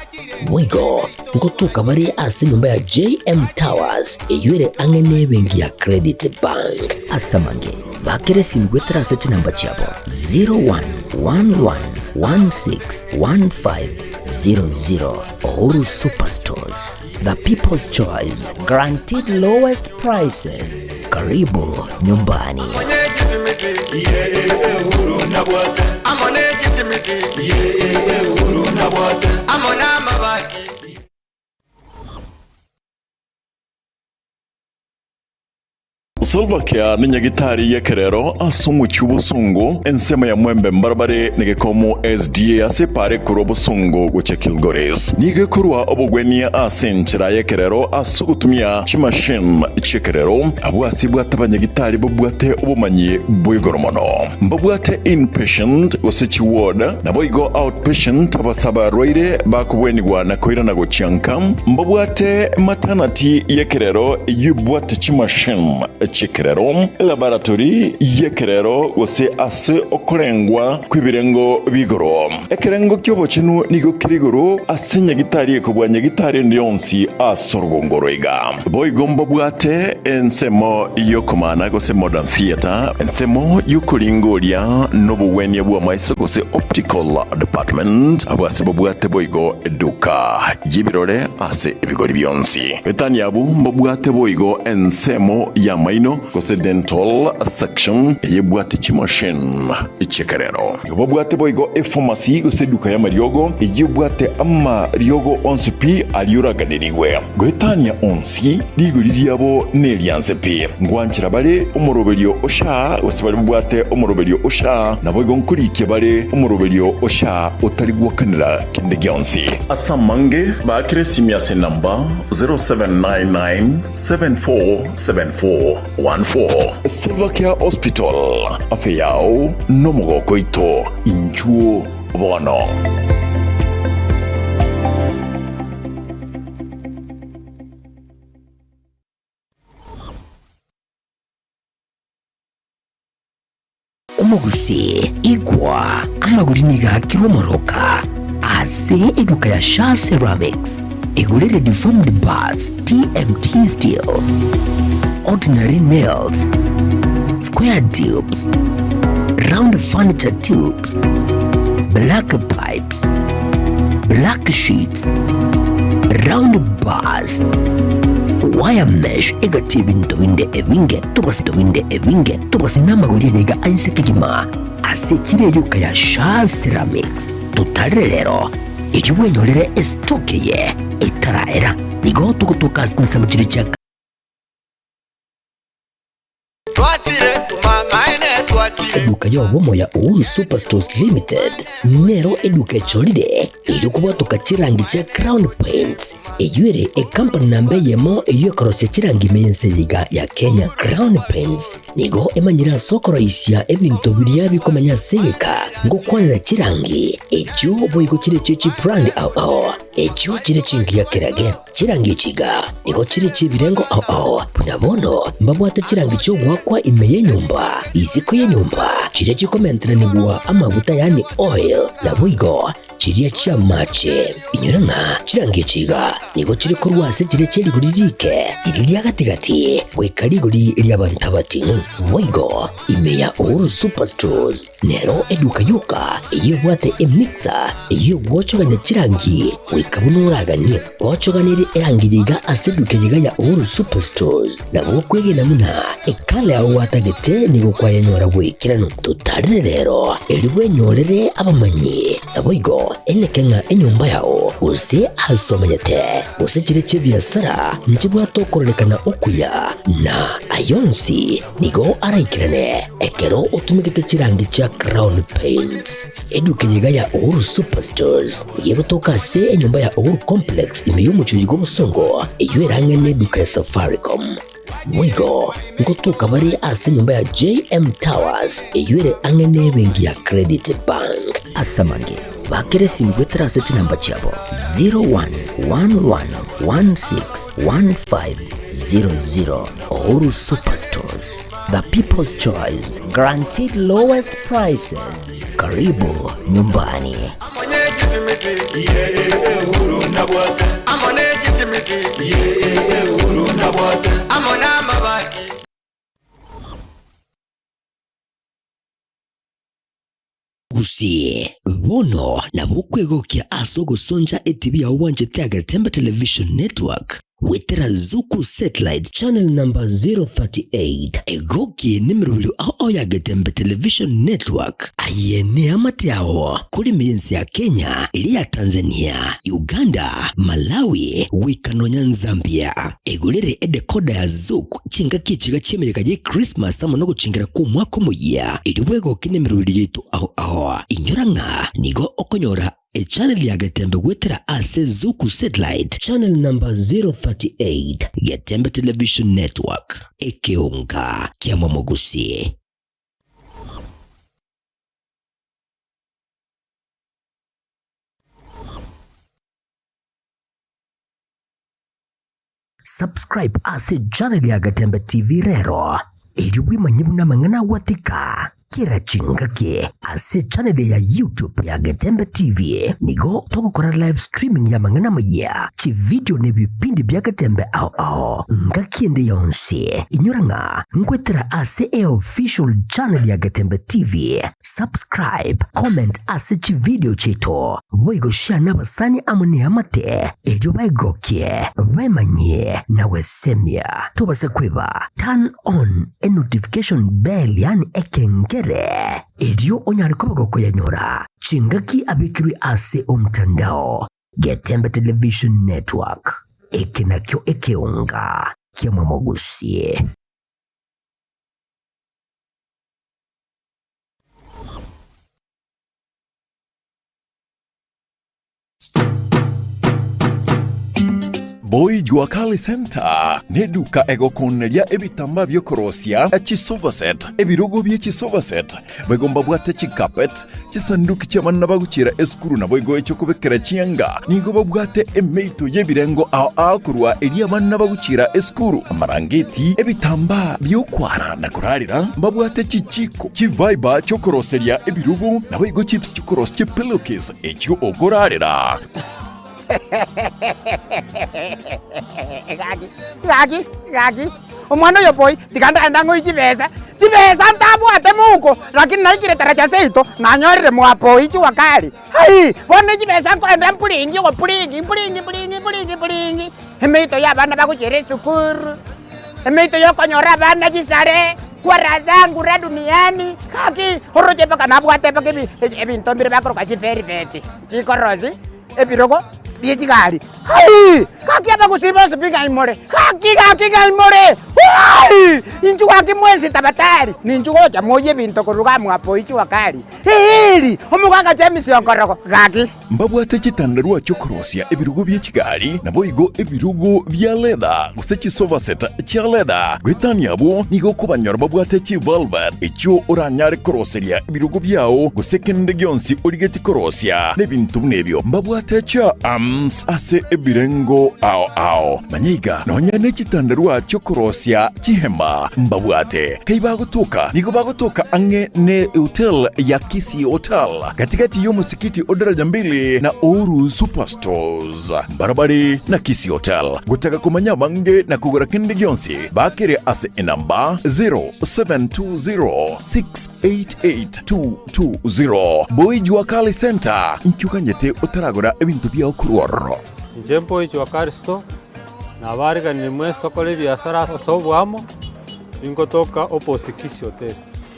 Boigo ngotoka bare ase enyomba ya JM Towers eyio ere ang'e nebenki ya Credit Bank. Ase amange, bakera esimi goetera ase chinamba chiabo 0111161500. Uhuru Superstores, the people's choice, guaranteed lowest prices. Karibu nyumbani. Salva-Kiir nenyagitari y'ekerero ase omochie obosongo, ensemo ya Mwembe mbarabare negekomo SDA ase epaara ekorwa obosongo gochia Kilgoris. Nigo ekorwa obogwenia ase enchera y'ekerero ase ogotumia chimachine chi'ekerero. Abwo ase ebwate abanyagitari babwate obomanyi bwa igoro mono. Mbabwate inpatient gose chiward, naboigo outpatient abase abarwaire bakobwenigwa na koirana gochia nka. Mbabwate maternity y'ekerero eyio ebwate chimachine chi'ekerero, elaboratory y'ekerero gose ase okorengwa kw'ebirengo bi'igoro. Ekerengo ki'obochenu nigo kere igoro ase nyagitari ekobua nyagitari ende yonsi ase orogongo oro iga. Boigo mbabwate ensemo y'okomana gose modern theatre, ensemo y'okoringoria n'obogwenia bw'amaiso gose optical department, abwo ase babwate boigo eduka y'ebirore ase ebigori bionsi. Etani abwo mbabwate boigo ensemo y'amaino gose dental section eyebwate chimachine chi'ekerero. Nigo babwate boigo efamasi gose eduka y'amariogo eyio ebwate amariogo onsi pi aria oraganерigwe. Goetania onsi, rigori riabo nerianse pi. Ngwanchera bare omoroberio o SHA gose baria babwate omoroberio o SHA, naboigo nkorikia bare omoroberio o SHA otari gwakanera kende gionsi. Ase amange, baakere esimi ase enamba 0799747414. Silvercare Hospital, afya yao nomogoko oito, inchuo bono. Omogusii, igwa, amagori nigo aakirwe omoroka ase eduka ya Shaa Ceramics. Igorere deformed bars, TMT steel, ordinary nails, square tubes, round furniture tubes, black pipes, black sheets, round bars, wire mesh egati ebinto binde ebinge tobase binde ebinge tobase namagori ayaiga ainse kegima ase echiro eyoka ya Shaa Ceramics. Totarere rero erio bwenyorere estock eye etaraera. Nigo togotoka ase chinsemo chiria chia. Eduka y'obomo ya Uhuru Superstores Limited nero eduka echorire erio kobwatoka chirangi chia Crown Paints eyio ere ekampani namba eyemo eyio ekorosia chirangi ime y'ense eye iga ya Kenya. Crown Paints nigo emanyire ase okoroisia ebinto biria bikomenya ase egeka ngokwanera chirangi echio boigo chire chie chibrand ao ao echio chire chingiya kerage. Chirangi echi iga nigo chire chi'ebirengo ao ao, buna bono mbabwate chirangi chi'ogoakwa ime y'enyomba, isiko y'enyomba, chiria chikomenteranigwa amaguta yaani oil, naboigo chiria chi'amache. Inyora ng'a chirangi echi iga nigo chire korwa ase chiria chie rigori riike, riria ria gati-gati, goika rigori ri'abanto abating'u. Boigo ime ya Uhuru Superstores Nero eduka yoka eyio ebwate emixer eyio egwochogania chirangi goika buna oraganie. Gwochoganirie erangi eye iga ase eduka eye iga ya Uhuru Superstores, nabo okwegena buna ekala yao gwatagete nigo kwayenyora bw'ekeranu. Totarire rero erio bwenyorere abamanyi naboigo. ao, eneke ng'a enyomba yao, gose aase omenyete, gose chire chi'ebiasara nchibwate okororekana okuya, na ayonsi nigo araikerane ekero otumegete chirangi chia Crown Paints. Eduka eye iga ya Uhuru Superstores nigo egotoka ase enyomba ya Uhuru Complex ime y'omochie oyo bw'obosongo, eyio erang'e neduka ya Safaricom. Boigo ngotoka bare ase enyomba ya JM Towers eyio ere ang'e nebenki ya Credit Bank. Ase amange, bakera esimi goetera ase chinamba chiabo 0111161500. Uhuru Superstores, the people's choice, guaranteed lowest prices. Karibu nyumbani. Gusii, bono nabo okwegokia ase ogosoncha etibi yao bwanchete ya Getembe Television Network goetera Zuku Satellite Channel number 038. Egoki nemerobio ao ao ya Getembe Television Network. Aye neamate ao korema ense ya Kenya, eria ya Tanzania, Uganda, Malawi, goika nonya Zambia. Egorere edecoder ya Zuku chingaki echiga chi'emeyega ye Christmas amo nogochengera kw'omwaka omoyia, erio bwegoke nemerobio yaito ao ao. Inyora ng'a nigo okonyora echannel ya Getembe goetera ase Zuku Satellite channel number 038, Getembe Television Network, ekeonga ki'amamogusi. Subscribe ase channel ya Gatembe TV rero, erio bwemanye buna amang'ana agwatika kera chingaki ase channel ya YouTube ya Getembe TV. Nigo togokora live streaming ya amang'ana amayia, chividio na ebipindi bia Getembe ao ao ngaki ende yonsi. Inyora ng'a nkwetera ase eofficial channel ya Getembe TV. Subscribe, comment ase chividio chiaito, boigo share nabasani amo neamate, erio baegokie, bemanyie na gwesemia. Tobase kweba, turn on enotification bell yaani ekengere, erio onyare koba gokoyanyora chingaki abekirwe ase omtandao. Getembe Television Network, eke nakio ekeonga ki'amamogusie. Boy Jua Kali Center neduka egokoneria ebitambaa biokorosia chisofa set, ebirogo bie chisofa set, boigo mbabwate chicarpet, chisanduki chi'abana bagochiera esukuru naboigo echiokobekera chianga. Nigo babwate emeito y'ebirengo ao ao korwa eria abana bagochiera esukuru, amarangeti, ebitambaa bi'okwara na korarera, mbabwate chichiko, chiviber chiokoroseria ebirogo, naboigo chips chiokorosia chipillowcase echio okorarera. Gaki, gaki, gaki, omwana oyo boy, tiga ndagende ang'oe chibesa, chibesa ntabwate mouko, lakini naikire taracha seito, nanyorire mwa boy jua kali, aii, bono chibesa nkoenda mpuringi ogopuringi mpuringi mpuringi mpuringi mpuringi, emeito ya abana bagochiera esukuru, emeito ya okonyora abana chisare, kwara zangu ra duniani, gaki, oroche mpaka nabwate mpaka ebi ebinto mbire bakoroka chivelvet, chikorosi. Ebirogo bie chigari. Aii! Gaki abagusii bonsi pi ng'ai more? Gaki gaki ng'ai more? Aii! Inchuo gaki mwensi tabatari, ninchu gocha moyie ebinto korwa iga mwapo ichua kari. Eeri! Omogaka James Onkorogo, gaki. Mbabwate chitandarua chi'okorosia ebirogo bie chigari, naboigo ebirogo bia leather, gose chisofa set chia leather. Goetania abwo, nigo okobanyora babwate chivelvet, echio oranyare koroseria ebirogo biao, gose kende gionsi origetie korosia, na ebinto buna ebio. Mbabwate chiarms ase ebirengo ao ao. Manya iga, nonya ne chitandarua chi'okorosia chihema mbabwate. Kai bagotoka, nigo bagotoka ang'e ne hotel ya Kisii Hotel, gati-gati y'omosikiti o Daraja Mbili na Uhuru Superstores. Mbarabare na Kisii Hotel. Gotaka komanya abange na kogora kende gionsi, bakere ase enamba 0720 688 220. Boy Jua Kali Center, inki oganyete otaragora ebinto biao korwa ororo? Inche Boy Jua Kali Store, nabaariganirie mwensi tokore ebiasara ase oboamo, ningotoka opposite Kisii Hotel.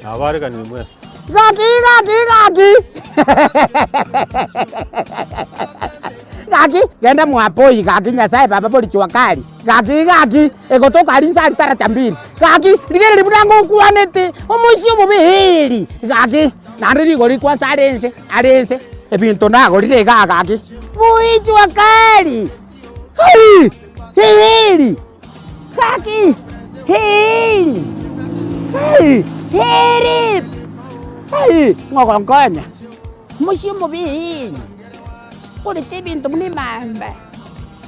Nabareganirie mwensi. Gaki gaki gaki gaki genda mwapoi gaki Nyasaye baba bori jua kali gaki gaki egotoka aria inse aria taracha mbili gaki rigereria buna ngokwanete omoisia omobe eeri gaki naende rigori kwanza are inse are inse ebinto nagorire igaa gaki boi jua kali aii eeri. Gaki! Heri! Heri! Heri! Heri! Ng'ogonkonya, mochie omobe heri, korete ebinto buna emamba.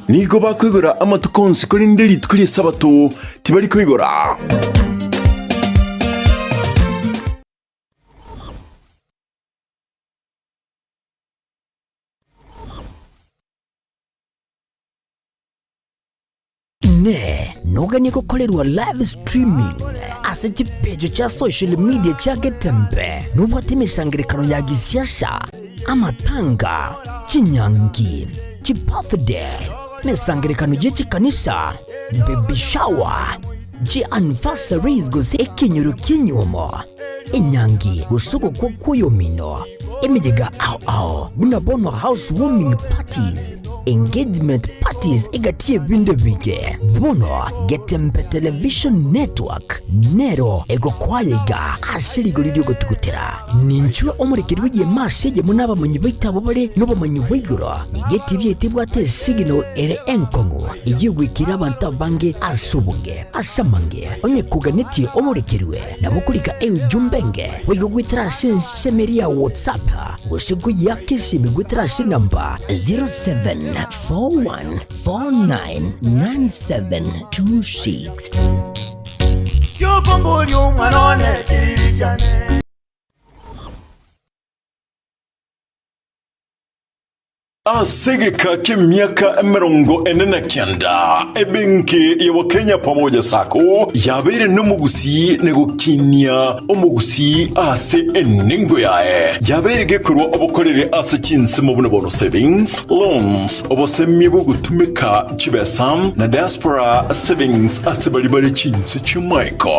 Nigo bakoigora amatuko onsi, korende rituko ri'Esabato tibari koigora. Inee! Noganie gokorerwa live streaming ase chipeji chia social media chia Getembe? Nobwate emesangererekano ya gisiasa, amatanga, chinyangi, chibirthday, emesangererekano ye chikanisa, baby shower, chianniversaries gose ekenyoro ki'enyuomo, enyangi gose ogokwa kw'oyomino, emeyega ao ao buna bono house warming parties, engagement parties egati y'ebinto ebinge. Bono Getembe Television Network nero egokwaya iga ase rigori ri'ogotugutera. Ninchwe omorekeri bw'egeema ase eyemo n'abamanyi baito abwo bare nobomanyi bwa igoro. Nigo etibi yaito ebwate esignal ere enkong'u eyio egwekire abanto abange ase obonge. Ase amange, onye koganetie omorekerwe, nabo okorika eujumbe enge boigo goetera ase ensemo eria ya WhatsApp gose koyeaka esimi goetera ase enamba 0741499726. Kiokomboria omwana one kiriri kiane. Ase egeka ki'emiaka 49, ebenki ya Wakenya Pamoja Sacco yabeire nomogusii na gokinia omogusii ase enengo yaye. Yabeire gekorwa obokoreri ase chinsemo buna bono savings, loans, obosemia bw'ogotumeka chibesa na diaspora savings ase baria bare chinse chi'amaiko.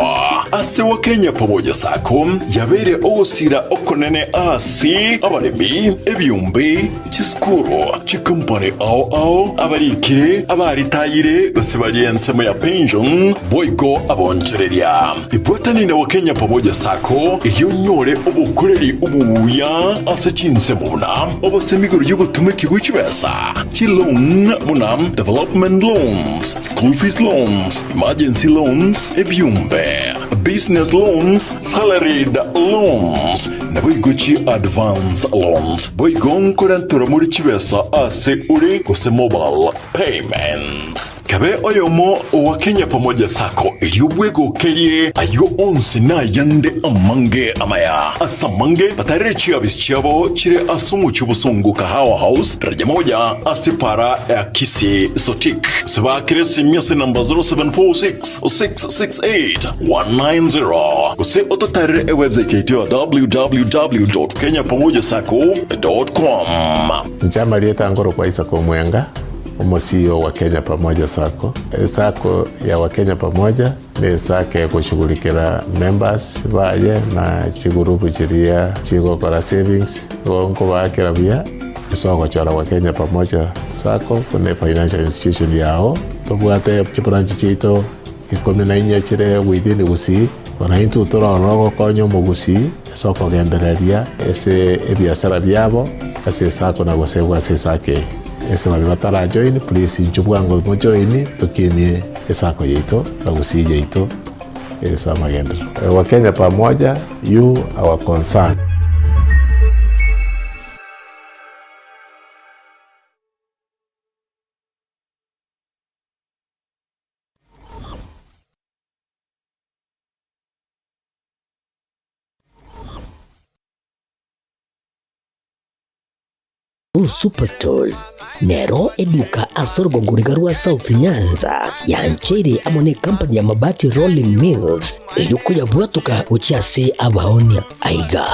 Ase Wakenya Pamoja Sacco yabeire ogosira okonene ase abaremi, ebiombe, Chisukuru, chikompani ao ao, abarikire, abaritayire, gose baria ensemo ya pension, boigo abonchoreria. Ibwatani na Wakenya Pamoja Sacco erio onyore obokoreri obuya ase chinsemo buna obosemi igoro y'ogotumeki bwe chibesa, chiloan buna development loans, school fees loans, emergency loans, ebiombe, business loans, Salaried loans, naboigo chi advance loans, boigo nkorenterwa more chibesa ase ore gose mobile payments. Kabe oyomo owa Kenya Pamoja Sacco erio bwegokerie ayio onsi na ayande amange amaya. Ase amange batarere chiabisi chiabo chire ase omochie obosongo Kahawa House, daraja moja ase para ya Kisii Sotik. Gose baakere esimi ase namba 0746 668 190 gose ototarere ewebsite yaito ya www.kenyapamojasacco.com. Inche amarieta nkorokwa Isaac Omwenga, omo-CEO wa Kenya Pamoja Sacco. Esacco ya Wakenya Pamoja ne esacco egoshughulikera members baye na chigurupu chiria chigokora savings, igo nkobaakera buya ase ogochora Wakenya Pamoja Sacco buna efinancial institution yao. Tobwate chibranch chiaito Ikomi na inye chire within Gusii, bono intwe torore ogokonya omogusii ase okogendereria ase ebiasara biabo ase esako na gosegwa ase esako eye. Ase baria batara join please inchuo bwango mo join tokinie esako yaito na Gusii yaito ase amagenderero. Wakenya pamoja, you our concern. Uhuru Superstores nero eduka ase orogongo riga rwa South Nyanza yancheire amo ne company ya Mabati Rolling Mills eyio koyabwatoka gochia ase abaonia. Aiga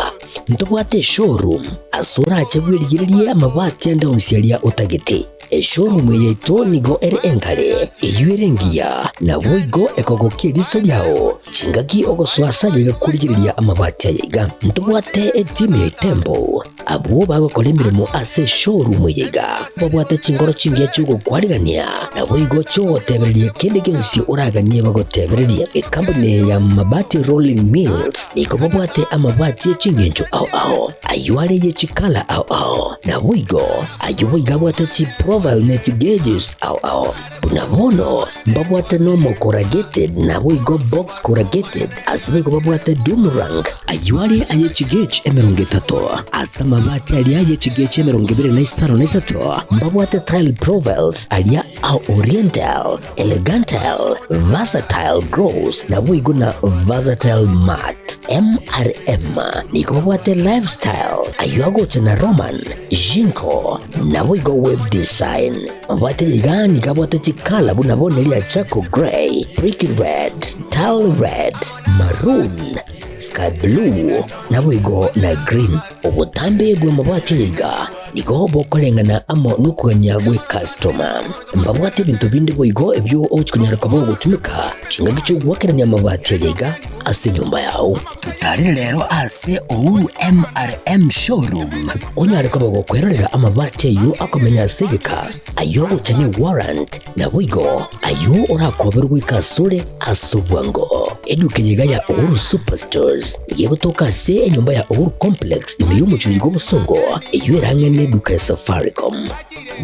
ntobwate eshowroom ase orache bwerigererie amabati ande onsi aria otagete. Eshowroom eye yaito nigo ere engare, eyio ere engiya, naboigo ekogokia eriso riao chingaki ogosoa ase ayaiga korigereria amabati ayaiga. Ntobwate etimu ya Itembo Abwo bagokora emeremo ase eshowroom eye iga babwate chingoro chingiya chi'ogokwarigania, naboigo chi'ogotebereria kende gionsi oraganie bagotebererie. Ekampuni eye ya Mabati Rolling Mills nigo babwate amabati e chingencho ao ao, ayio are ye chikala ao ao, naboigo ayio boigo abwate chiprofile ne chigauges ao ao. Buna bono mbabwate normal corrugated naboigo box corrugated, ase boigo babwate doom rank, ayio are aye chigauge 30, ase amabati aria aye chigauge 23 mbabwate tile profiles aria a oriental, elegantile, versatile gloss naboigo na versatile matte. MRM nigo babwate lifestyle, ayio agocha na Roman, Jinko, naboigo web design. Mabwate iga nigo abwate chikala buna bono eria charcoal grey, brick red, tile red, maroon, sky blue, naboigo na green. Obotambe bw'amabati aya iga nigo bokoreng'ana amo nokogania gw'ekastoma. Mbabwate ebinto binde boigo ebio ogochi konyara koba ogotumeka chingaki chi'ogoakerania amabati aya iga ase enyomba yao. Totarere rero ase Uhuru MRM Showroom onyare koba gokwerorera amabati ayio akomenya ase egeka, ayio agocha ne warrant, naboigo ayio orakoberwe goika asore ase obwango. Eduka eye iga ya Uhuru Superstores nigo egotoka ase enyomba ya Uhuru Complex ime y'omochie oyo bw'obosongo eyio erang'e neduka ya Safaricom.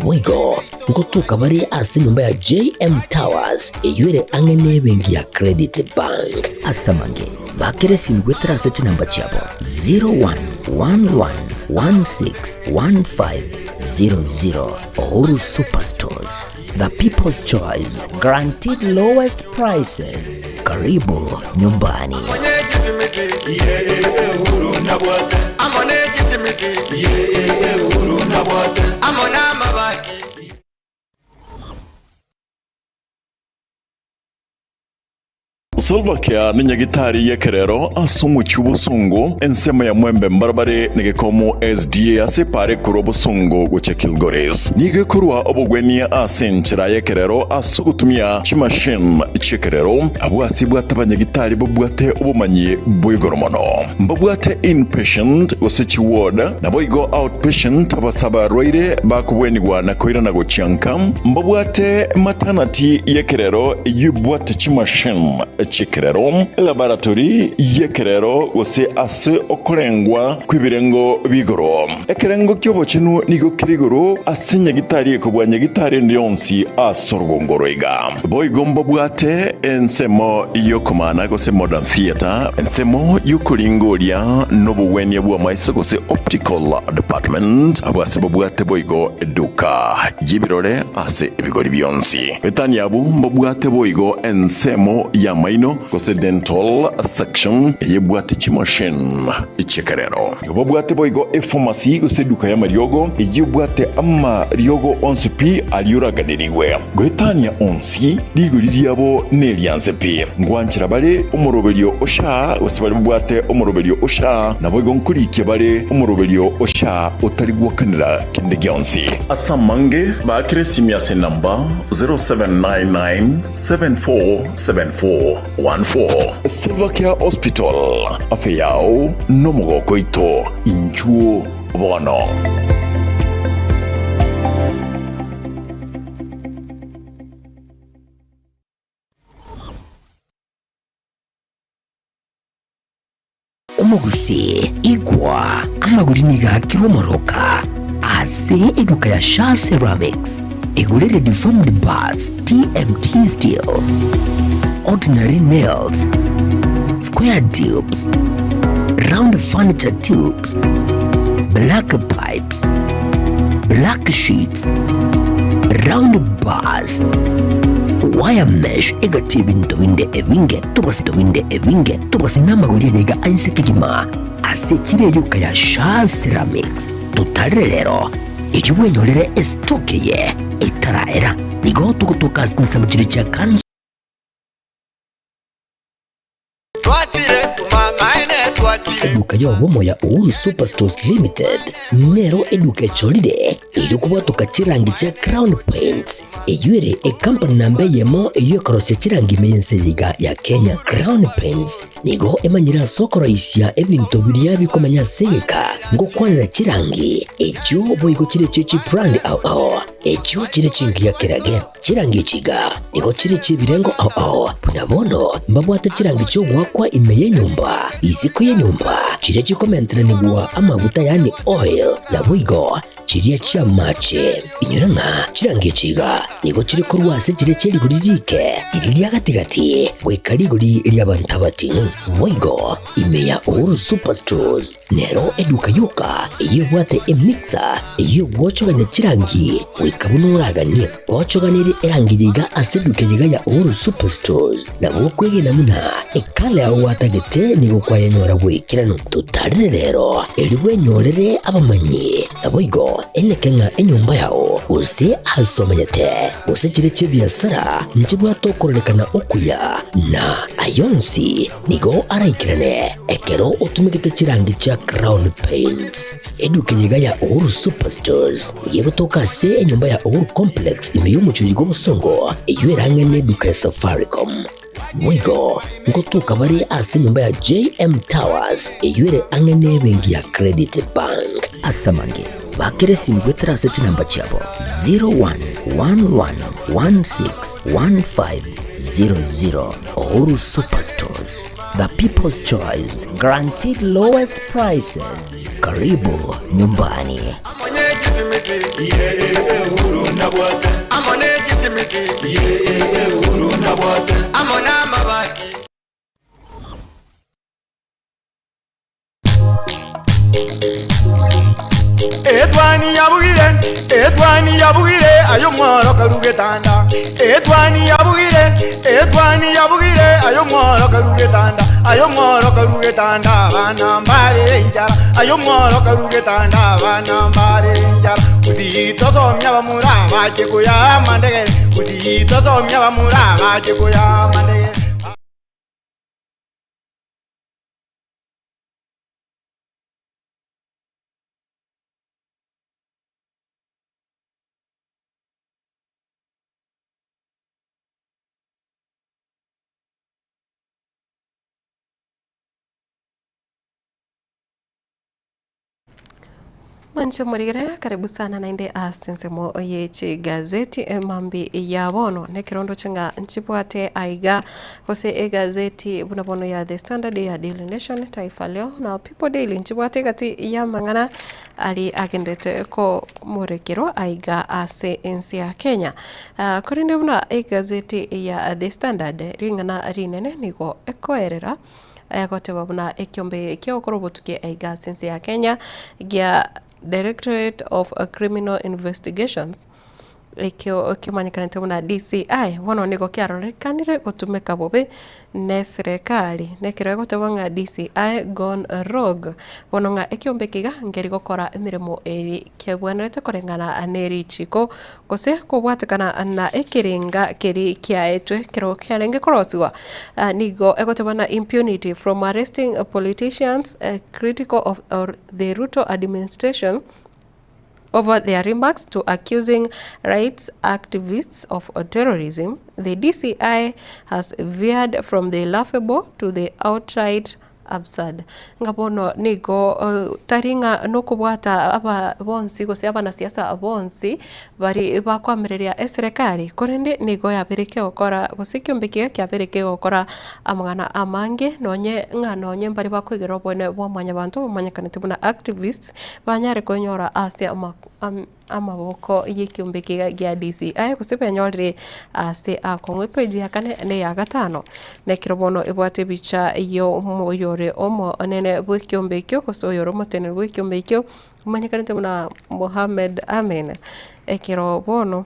Boigo ngotoka bare ase enyomba ya JM Towers eyio ere ang'e nebenki ya Credit Bank. Ase amange, bakera esimi goetera ase chinamba chiabo 0111161500. Uhuru Superstores, the people's choice, guaranteed lowest prices. Karibu nyumbani. Salva Kiir ne nyagitari y'ekerero ase omochie obosongo ensemo ya Mwembe mbarabare na gekomo SDA ase epaara ekorwa obosongo gochia Kilgoris. Nigo ekorwa obogwenia ase enchera y'ekerero ase ogotumia chimachine chi'ekerero. Abwo ase ebwate abanyagitari babwate obomanyi bwa igoro mono. Mbabwate inpatient gose chiward, naboigo outpatient abase abarwaire bakobwenigwa na koirana gochia nka. Mbabwate maternity y'ekerero eyio ebwate chimachine chi'ekerero, elaboratory y'ekerero gose ase okorengwa kw'ebirengo bi'igoro. Ekerengo ki'obochenu nigo kere igoro ase nyagitari ekobua nyagitari ende yonsi ase orogongo oro iga. Boigo mbabwate ensemo y'okomana gose modern theatre, ensemo y'okoringoria n'obogwenia bw'amaiso gose optical department, abwo ase babwate boigo eduka y'ebirore ase ebigori bionsi. Etani abwo mbabwate boigo ensemo y'amaino gose dental section eyebwate chimachine chi'ekerero. Nigo babwate boigo efamasi gose eduka y'amariogo eyio ebwate amariogo onsi pi aria oraganерigwe. Goetania onsi, rigori riabo nerianse pi. Ngwanchera bare omoroberio o SHA gose baria babwate omoroberio o SHA, naboigo nkorikia bare omoroberio o SHA otari gwakanera kende gionsi. Ase amange, baakere esimi ase enamba 0799747414. Silvercare Hospital, afya yao nomogoko oito, inchuo bono. Omogusii, igwa, amagori nigo aakirwe omoroka ase eduka ya Shaa Ceramics. Igure redeformed bars, TMT steel, ordinary nails, square tubes, round furniture tubes, black pipes, black sheets, round bars, wire mesh egati ebinto binde ebinge tobase binde ebinge tobase namagori ayaiga ainse kegima ase echiro eyoka ya Shaa Ceramics. Totarere rero. Erio bwenyorere estock eye etaraera. Nigo togotoka ase chinsemo chiria chia Kanso. Eduka y'obomo ya Uhuru Superstores Limited nero eduka echorire erio kobwatoka chirangi chia Crown Paints eyio ere ekampani namba eyemo eyio ekorosia chirangi ime y'ense eye iga ya Kenya. Crown Paints nigo emanyire ase okoroisia ebinto biria bikomenya ase egeka ngokwanera chirangi echio boigo chire chie chibrand ao ao echio chire chingiya kerage. Chirangi echi iga nigo chire chi'ebirengo ao ao, buna bono mbabwate chirangi chi'ogoakwa ime y'enyomba, isiko y'enyomba, chiria chikomenteranigwa amaguta yaani oil, naboigo chiria chi'amache. Inyora ng'a chirangi echi iga nigo chire korwa ase chiria chie rigori riike, riria ria gati-gati, goika rigori ri'abanto abating'u. Boigo ime ya Uhuru Superstores Nero eduka yoka eyio ebwate emixer eyio egwochogania chirangi goika buna oraganie. Gwochoganirie erangi eye iga ase eduka eye iga ya Uhuru Superstores, nabo okwegena buna ekala yao gwatagete nigo kwayenyora bw'ekeranu. Totarere rero erio bwenyorere abamanyi, naboigo eneke ng'a enyomba yao gose ase omenyete gose chire chi'ebiasara nchibwate okororekana okuya na ayonsi Nigo araikerane ekero otumegete chirangi chia Crown Paints. Eduka eye iga ya Uhuru Superstores nigo egotoka ase enyomba ya Uhuru Complex ime y'omochie oyo bw'obosongo eyio erang'e neduka ya Safaricom. Boigo ngotoka bare ase enyomba ya JM Towers eyio ere ang'e nebenki ya Credit Bank. Ase amange, bakera esimi goetera ase chinamba chiabo 0111161500. Uhuru Superstores, the people's choice, guaranteed lowest prices. Karibu nyumbani. Etwani yabugire, etwani yabugire, aye omworo karu getanda. Etwani yabugire, etwani yabugire, aye omworo karu getanda. Aye omworo karu getanda, abana mbarere enchara. Aye omworo karu getanda, abana mbarere enchara. Gusii tosomia abamura abache koyaa amandegere, gusii tosomia abamura abache koyaa amandegere. Mwanche omorigere, karibu sana naende ase ensemo ye chigazeti emambi ya bono nekerondo ng'a nchibwate aiga gose egazeti buna bono ya The Standard, ya Daily Nation, Taifa Leo na People Daily nchibwate egati y'amang'ana aria agendete komorekerwa aiga ase ense ya Kenya. Korende buna egazeti ya The Standard ring'ana rinene nigo ekoerera. Agoteba buna ekiombe kia gokora obotuki aiga ase ense ya Kenya gia Directorate of Criminal Investigations ekio kemanyekanete buna DCI bono nigo kiarorekanire gotumeka bobe ne serekari na ekero egoteba ng'a DCI gone rogue bono ng'a ekiombe eke iga nkeri gokora emeremo eri kebwenerete koreng'ana ne richiko gose kobwatekana na ekerenga keria kiaetwe ekero kiarenge korosiwa, nigo egoteba na impunity from arresting politicians critical of the Ruto administration over their remarks to accusing rights activists of terrorism, the DCI has veered from the laughable to the outright Absurd. Ng'a bono nigo tari ng'a nokobwata aba bonsi gose abanasiasa bonsi bari bakoamereria eserekari, korende nigo yabeire kegokora gose ekiombe ekiya kiabeire kegokora amang'ana amange nonye ng'a nonye mbari bakoigera obonene bwa mwanyabanto bamanyekanete buna activists banyare kwenyora ase ama amaboko y'ekiombe eke gia DCI gose benyorire ase akong'u epeji ya kane na eya gatano. Na ekero bono ebwate ebicha y'omoyore omonene bw'ekiombe ekio gose oyore omoteneneri bw'ekiombe ekio omanyekanete buna Mohammed Amin. Ekero bono.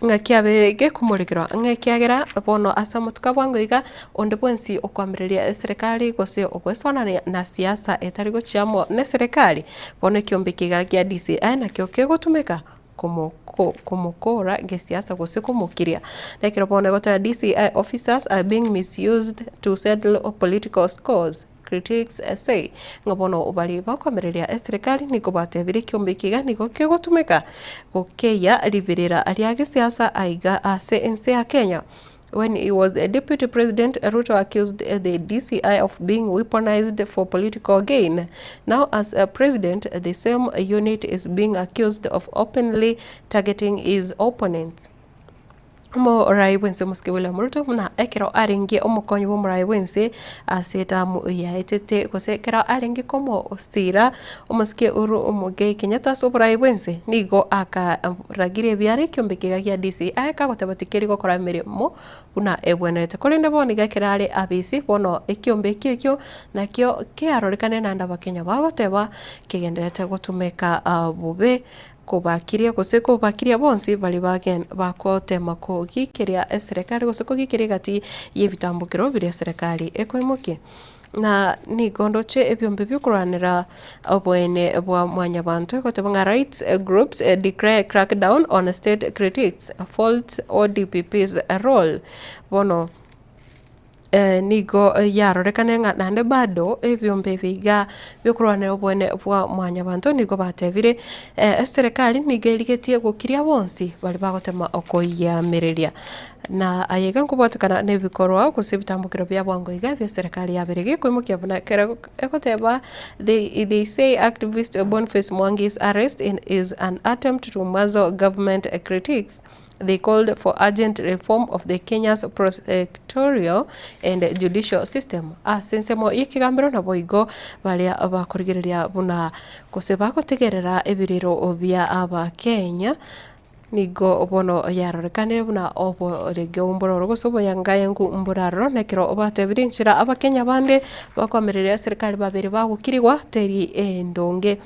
Ng'a kiabeire gekomorekerwa, ng'a ekiagera bono ase amatuko a bwango iga, onde bwensi okoamereria eserekari gose ogwesoanania na siasa etari gochia amo neserekari, bono ekiombe eke iga gia DCI nakio kegotumeka komokora gesiasa gose komokiria. Na ekero bono egoteba DCI officers are being misused to settle political scores. Critics say ng'a bono baria bakoamereria eserekari nigo batebire ekiombe eke iga nigo kegotumeka gokeyia riberera ria gesiasa aiga ase ense ya Kenya. When he was a deputy president, Ruto accused the DCI of being weaponized for political gain. Now as a president, the same unit is being accused of openly targeting his opponents. Omorai bw'ense omosike William Ruto buna ekero arenge omokonyi bw'omorai bw'ense ase etamu yaetete gose ekero arenge komosira omosike Uhuru Muigai Kenyatta ase oborai bw'ense nigo akaragire ebiara ekiombe kiga gia DCI kagoteba tikeri gokora emeremo buna ebwenerete. Korende bono iga ekero are abisi bono ekiombe ekio ekio nakio kiarorekane naende abakenya bagoteba kegendererete gotumeka bobe. Kobakiria gose kobakiria bonsi baria bagen bagotema kogikeria eserekari gose kogikeria egati y'ebitambokero biria eserekari ekoimokia. Na nigo ndoche ebiombe bi'okorwanera oboene bwa mwanyabanto egoteba ng'a rights groups declare crackdown on state critics, fault ODPP's role. Bono. Nigo yarorekane ng'a naende bado ebiombe ebi iga bi'okorwanera oboene bwa mwanyabanto nigo batebire, eserekari nigo erigetie gokiria bonsi baria bagotema okoyiamereria. Na aye iga nkobwatekana na ebikorwa gose ebitambokero bia bwango iga ebia eserekari yabere gekoimokia buna ekero egoteba they they say activist Boniface Mwangi's arrest is an attempt to muzzle government critics. They called for urgent reform of the Kenya's prosecutorial and judicial system. Ase ensemo y'ekegambero naboigo baria bakorigereria buna gose bagotegerera ebirero bia abakenya nigo bono yarorekanire buna oborengeo mbororo gose oboyangayangu mboraroro nekero batebirie enchera abakenya bande bakoamereria eserikari babere bagokirigwa teri endonge.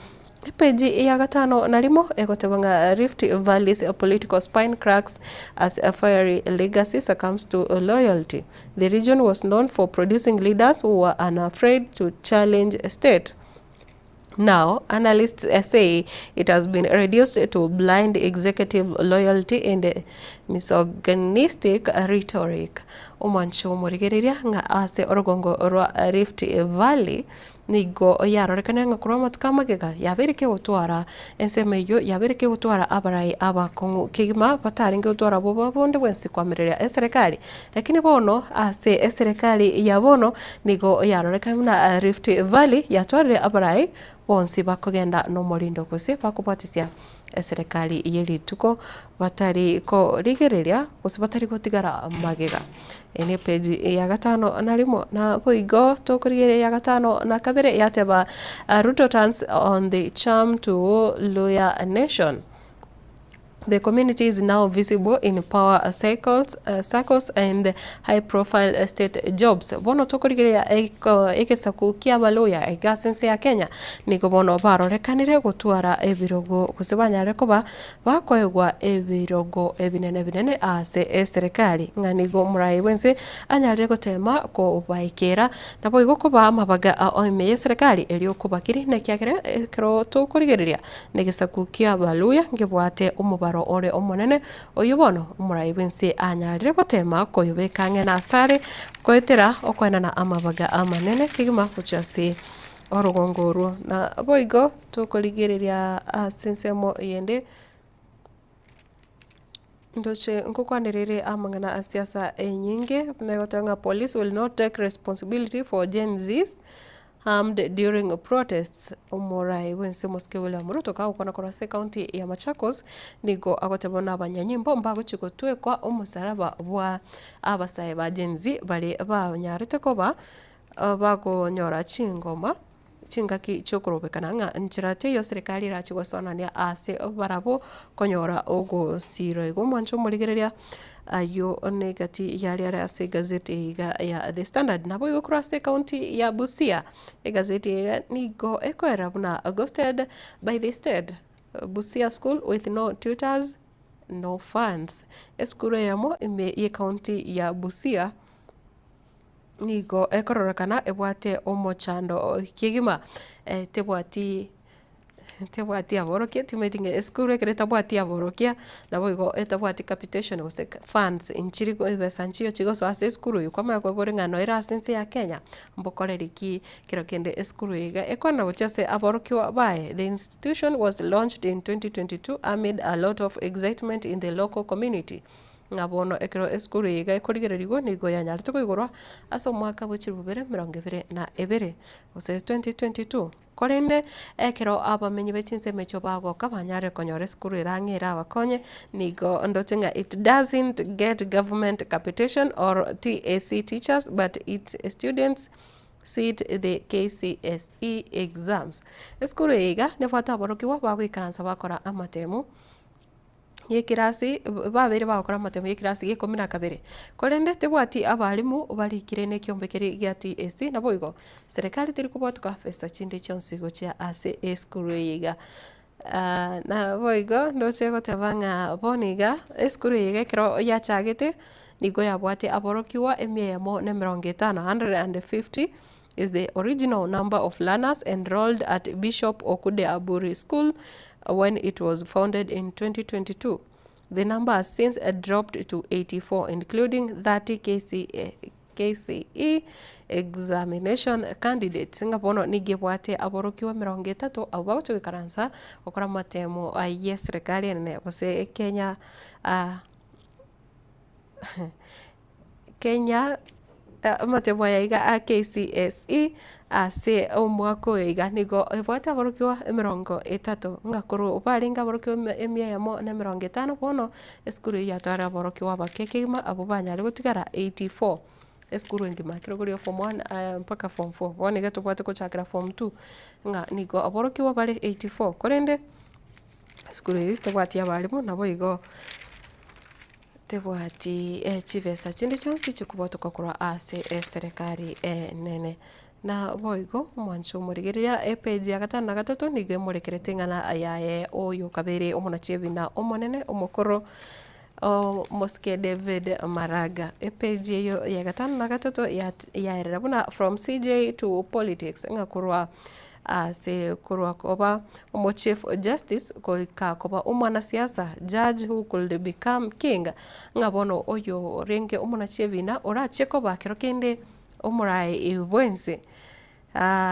Epeji ya gatano na rimo egoteba ng'a Rift Valley's political spine cracks as a fiery legacy succumbs to loyalty. The region was known for producing leaders who were unafraid to challenge state. Now, analysts say it has been reduced to blind executive loyalty and misogynistic rhetoric. Omwancho omorigereria ng'a ase orogongo rwa Rift Valley Nigo yarorekane ng'a korwa amatuko amagega yabeire kegotwara ensemo eyio yabeire kegotwara abarai abakong'u kegima batarenge gotwara bobe bonde bwensi koamereria eserekari. Lakini bono ase eserekari ya bono nigo yarorekane buna Rift Valley yatwarire abarai bonsi bakogenda nomorindo gose bakobwatisia eserekari ye rituko batari korigereria gose batari gotigara magega. Eye ne epeji ya gatano na rimo naboigo tokorigereria ya gatano na kabere yateba Ruto turns on the charm to Luhya nation. The community is now visible in power cycles, circles and high profile state jobs. Bono tokorigereria egesaku kia abaluya iga ase ense ya Kenya nigo bono barorekanire gotwara ebirogo gose banyarire koba bakoegwa ebirogo ebinene binene ase eserekari ng'a nigo omorai bwense anyarire gotema kobaikera naboigo kobaa amabaga ao ime y'eserekari erio kobakiri na ekiagera ekero tokorigereria Negesaku ki'Abaluya ngebwate omobaro ore omonene, oyio bono omorai bw'ense anyarire goteema koyobeka ang'e nasare, goetera okoenana amabaga amanene kegima gochia ase orogongo orwo. Naboigo tokorigereria ase ensemo eyende. Ndoche nkokwanerere amang'ana a siasa enyinge, buna egoteba ng'a police will not take responsibility for Gen Zs harmed during protests. Omorai bwense omosike William Ruto kagokwana korwa ase ecounty ya Machakos, nigo agoteba buna abanyanyimbo mbagochia gotwekwa omosaraba bwa abasae ba Gen Z baria banyarete koba bakonyora chingoma. Chingaki chi'okorobekana ng'a nchera teiyo serikali erache gosoanania ase barabwo konyora ogosiirwa igo. Omwancho omorigereria ayio negati yaria are ase egazeti eye iga ya The Standard. Naboigo korwa ase ecounty ya Busia, egazeti eye nigo ekoera buna ghosted by the state, Busia school with no tutors. No funds. Esukuru eyemo ime y'ecounty ya Busia nigo ekororekana ebwate omochando kegima tebwati tebwati aborokia timanyeti ng'a esukuru ekero etabwati aborokia naboigo etabwati capitation gose funds nchiri ebesa nchiyo chigosoa ase esukuru eywo kwamanya koigwa ng'a noere ase ense ya Kenya mbokoreri ki kero kende esukuru eye iga ekwana gochia ase aborokigwa baye. The institution was launched in 2022 amid a lot of excitement in the local community. Ng'a bono ekero esukuru eye iga ekorigererigwa nigo yanyarete koigorwa ase omwaka bwe chilifu bibere emerongo ebere na ebere gose 2022. Korende ekero abamenyi be chinsemo echio bagoka banyare konyora esukuru ere ang'e ere abakonye, nigo ndoche ng'a it doesn't get government capitation or TSC teachers but its students sit the KCSE exams. Esukuru eye iga nebwate aborokigwa bagoikaransa bakora amatemu. Y'ekerasi babeire bagokora amatemo y'ekerasi gia ikomi na kabere, korende tebwati abalimu barikire na ekiombe keria gia TSC naboigo serikali teri kobwatoka besa chinde chionsi gochia ase esukuru eye iga. Naboigo ndoche goteba ng'a bono iga esukuru eye iga ekero yachagete nigo yabwate aborokigwa emia eyemo na emerongo etano, 150 is the original number of learners enrolled at Bishop Okude Aburi School when it was founded in 2022. The number has since dropped to 84, including 30 KCA, KCE examination candidates. Ng'a bono nigo ebwate aborokigwa emerongo etato abwo bagocha goikaransa gokora amatemo ye serikali enene gose Kenya ah, Kenya amatemo aya iga a KCSE ase omwaka oyo iga nigo ebwate aborokigwa emerongo etato, ng'a korwa barenge aborokigwa emia eyemo na emerongo etano bono esukuru eyio yatwara aborokigwa abake kegima abwo banyare gotigara 84. Esukuru engima ekero okoria form one mpaka form four, bono iga tobwate gochakera form two, ng'a nigo aborokigwa bare 84 korende esukuru eyio tebwati abalimu naboigo. Tebwati chibesa chinde chionsi chikobotoka korwa ase eserekari enene. Na boigo omwancho omorigereria epeji ya gatano na gatato nigo emorekerete ing'ana yaye oyo okabeire omonachiebina omonene omokoro omosike David Maraga. Epeji eyio ya gatano na gatato yaerera buna from CJ to politics ng'a korwa Ase korwa koba omo chief justice goika koba omwanasiasa, judge who could become king, ng'a bono oyo orenge omonachie-ebina orachie koba kero kende omoraai bwense.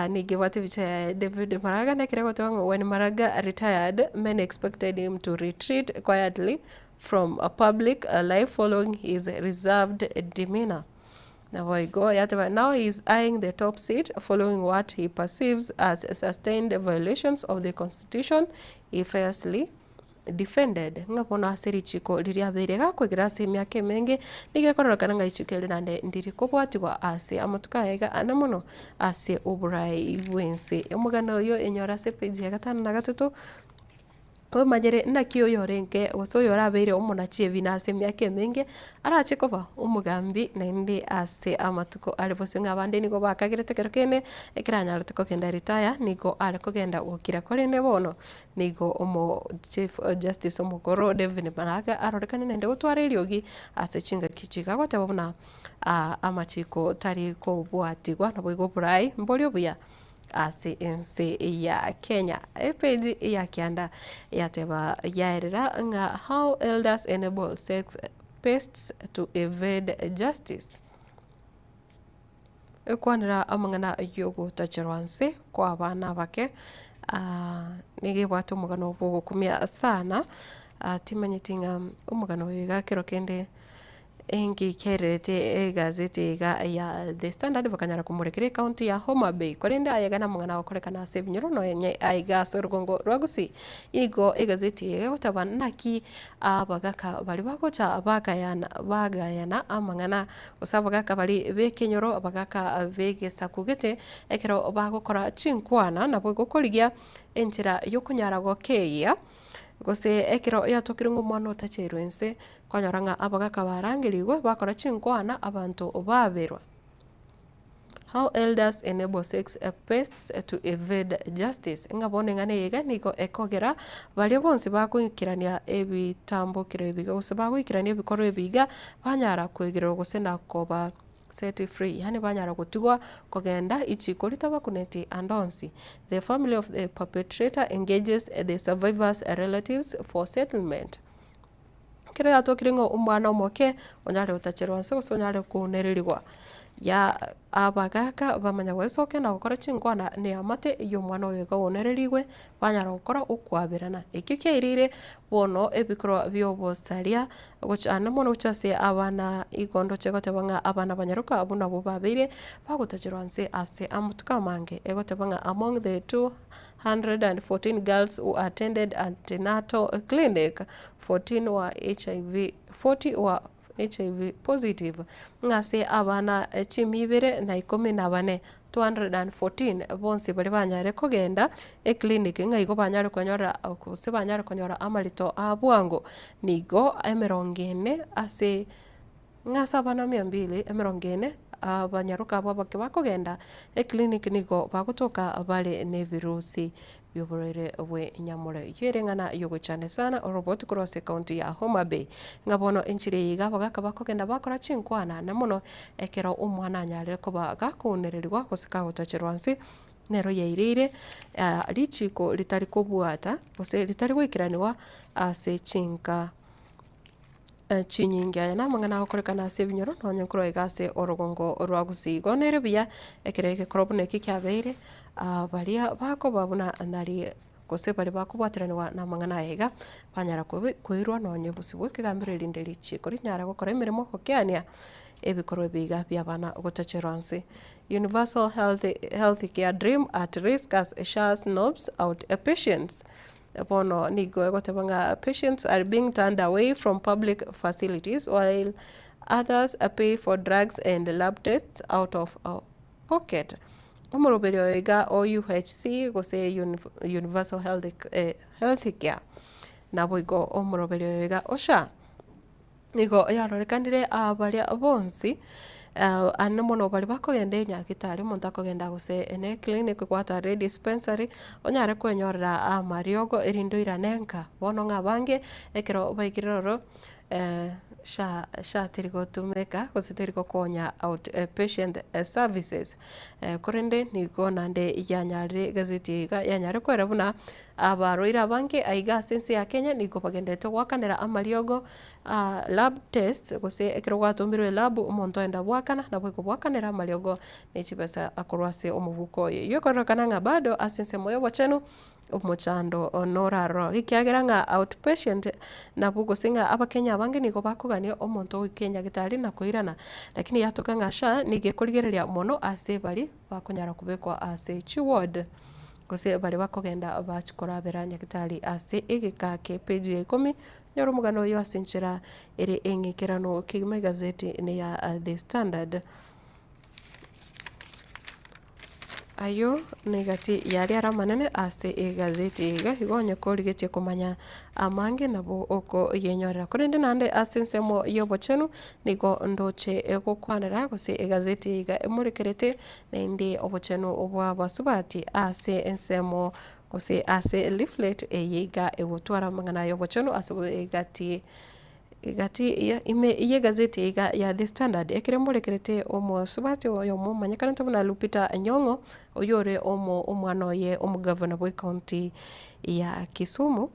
Nigo ebwate ebicha yaye David Maraga na ekero egoteba ng'a when Maraga retired, many expected him to retreat quietly from public life following his reserved demeanour. Naboigo yateba, Now he is eyeing the top seat following what he perceives as sustained violations of the constitution he fiercely defended. Ng'a bono ase richiko riria abeire gakoigera ase emiaka emenge, nigo ekororekana ng'a richiko eri naende ndiri kobwatigwa ase amatuko aya iga ane mono ase oborai bw'ense. Omogano oyo enyore ase epage ya gatano na gatato. Omanyire naki oyorenge gose oyorabeire omonachi ebina ase emiaka emenge, arache koba omogambi naende ase amatuko are bosio ng'a abande nigo bakagerete ekero kende, ekero anyarete kogenda retire, nigo are kogenda gokira korende bono nigo omo chief justice omokoro David Maraga arorekane naende gotwara eriogi ase chingaki echi iga agoteba buna amachiko tari kobwatigwa naboigo oborai mbori obuya. Ase ense ya Kenya. Epeji ya kianda yateba yaerera ng'a how elders enable sex pests to evade justice. Ekwanera amang'ana yogotacherwa nse kwa abana abake nigo ebwate omogano bwogokumia sana timanyeti ng'a omogano oyo iga kero kende Engikererete egazeti iga ya The Standard bakanyara komorekera ecounty ya Homa Bay korende aya iga namang'ana agokorekana ase ebinyoro nonye aiga ase orogongo rwa Gusii. Nigo egazeti eye egoteba naki abagaka baria bagocha bagayana bagayana amang'ana gose abagaka baria b'ekenyoro abagaka b'egesaku gete ekero bagokora chinkwana nabo egokorigia enchera yokonyara gokeyia gose ekero yatokire ng'a omwana otacheirwe inse Kwanyora ng'a abagaka barangerigwe bakora chinkwana abanto baberwa. How elders enable sex pests to evade justice. Ng'a bono eng'ana eye iga nigo ekogera baria bonsi bagoikerania ebitambokero ebi iga gose bagoikerania ebikorwa ebi iga, banyara koegererwa gose na koba set free, yaani banyara gotigwa kogenda ichiko ritabakuneti ande onsi. The family of the perpetrator engages the survivor's relatives for settlement. Ekero yatokire ng'a omwana omoke onyare gotacherwa nse gose onyare kounererigwa, ya abagaka bamanya goesokia na gokora chinkwana na eamate ya omwana oyo iga ounererigwe, banyara gokora okwaberana. Ekio kiairire bono ebikorwa bia obosaria gocha ande mono gochia ase abana igo ndoche goteba ng'a abana banyaroka abwo nabwo babeire bagotacherwa nse ase amatuko amange, egoteba ng'a among the 214 girls who attended antenatal clinic, 14 were HIV, 40 were HIV positive, ng'a ase abana chimia ibere na ikomi na bane, 214, bonsi baria banyare kogenda eclinic ng'a igo banyare konyora gose banyare konyora amarito a bwango, nigo emerongo ene ase Ng'a ase abana mia mbili emerongo ene, abanyaroka abwo abake bakogenda eclinic nigo bagotoka bare nebirusi bi'oborwaire bw'enyamore. Eyio ere eng'ana y'ogochanda sana oroboti korwa ase ecounty ya Homa Bay. Ng'a bono enchera eye iga abagaka bakogenda bakora chinkwana na mono ekero omwana anyarire koba gakounererigwa gose kagotacherwa nse, nero yaireire richiko ritari kobwata gose ritari goikeranigwa ase chinka. Chinyinge. Aya namang'ana agokorekana ase ebinyoro nonya nkorwa iga ase orogongo rwa Gusii. Igo nere buya ekero egekorwa buna eki kiabeire, baria bakoba buna nari gose baria bakobwateranigwa namang'ana aya iga, banyara kobi koirwa nonya obosio bwa ekegambero erinde richiiko rinyare gokora emeremo gokeania ebikorwa ebi iga bia abana gotacherwa nse. Universal health health care dream at risk as SHA snobs out patients. Bono nigo egoteba ng'a patients are being turned away from public facilities while others pay for drugs and lab tests out of pocket. Omoroberi oyo iga o UHC gose Universal Health Care naboigo omoroberi oyo iga o SHA. Nigo yarorekanire aa baria bonsi ande mono baria bakogenda enyagitari, omonto akogenda gose ne eclinic gwatara edispensary, onyare kwenyorera amariogo erinde oirane nka. Bono ng'a abange, ekero baikire ororo SHA SHA teri gotumeka gose teri gokonya out patient services. Korende nigo naende yanyarire egazeti eye iga yanyare koera buna. Abarwaire abange aiga ase ense ya Kenya nigo bagendererete goakanera amariogo a lab test gose ekero gwatomirwe elab omonto ogenda goakana nabo ekobwakanera amariogo ne chibesa korwa ase omobuko oye. Eyio ekororekana ng'a bado ase ensemo ya obochenu omochando noraroro ekiagera ng'a outpatient nabwo gose ng'a abakenya abange nigo bakogania omonto goika enyagitari na koirana lakini yatoka ng'a SHA nigo ekorigereria mono ase baria bakonyara kobekwa ase chiward. Gose baria bakogenda bachia korabera Nyagetari ase egeka ake. Page ya ikomi, nyora omogano oyo ase enchera ere eng'ikeranu kegima egazeti ene ya The Standard. Ayio negati yaria are amanene ase egazeti eye iga, igo onye korigetie komanya amange nabo okoyenyorera. Korende naende ase ensemo y'obochenu, nigo ndoche egokwanera gose egazeti eye iga emorekerete Naende obochenu bw'abasubati ase ensemo gose ase leaflet eye iga egotwara amang'ana y'obochenu ase egati egati ime y'egazeti eye iga ya The Standard. Ekero emorekerete omosubati oyomo omanyekanete buna Lupita Nyong'o, oyio ore omo omwana oye omogavana bw'ecounty ya Kisumu.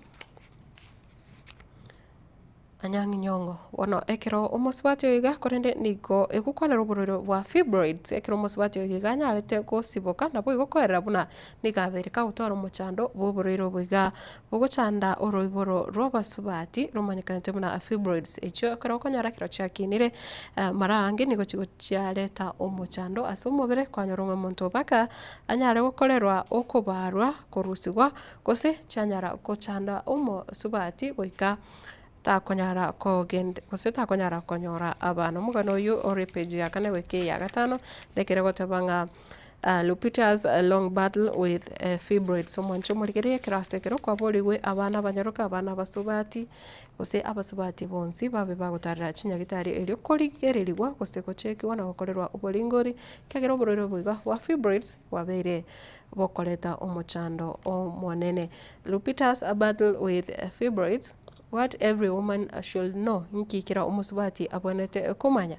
Anyang'i Nyong'o. Bono ekero omosubati oyo iga korende nigo egokwanera oborwaire bwa fibroids, ekero omosubati oyo iga anyarete gosiboka naboigo koerera buna nigo abeire kagotwara omochando bwa oborwaire obo iga bogochanda oroiboro rw'abasubati romanyekanete buna fibroids. Echio ekero okonyora ekero chiakinire mara aange nigo chiareta omochando ase omobere kwanyora ng'a omonto mpaka anyare gokorerwa okobarwa korusigwa gose chianyara gochanda omosubati goika takonyara kogend gose takonyara konyora abana. Omogano oyio ore epage ya kane goika eya gatano, nekere goteba ng'a. Lupita's long battle with fibroids. Omwancho omorigereria ekero ase ekero kwaborigwe abana abanyaroka, abana abasubati, gose abasubati bonsi babe bagotarera chinyagitari erio korigererigwa gose gochekigwa na gokorerwa oboringori, ekiagera oborwaire obo iga bwa fibroids bwabeire bokoreta omochando omonene. Lupita's battle with fibroids. What every woman should know, Nki kera omosubati abwenerete komanya?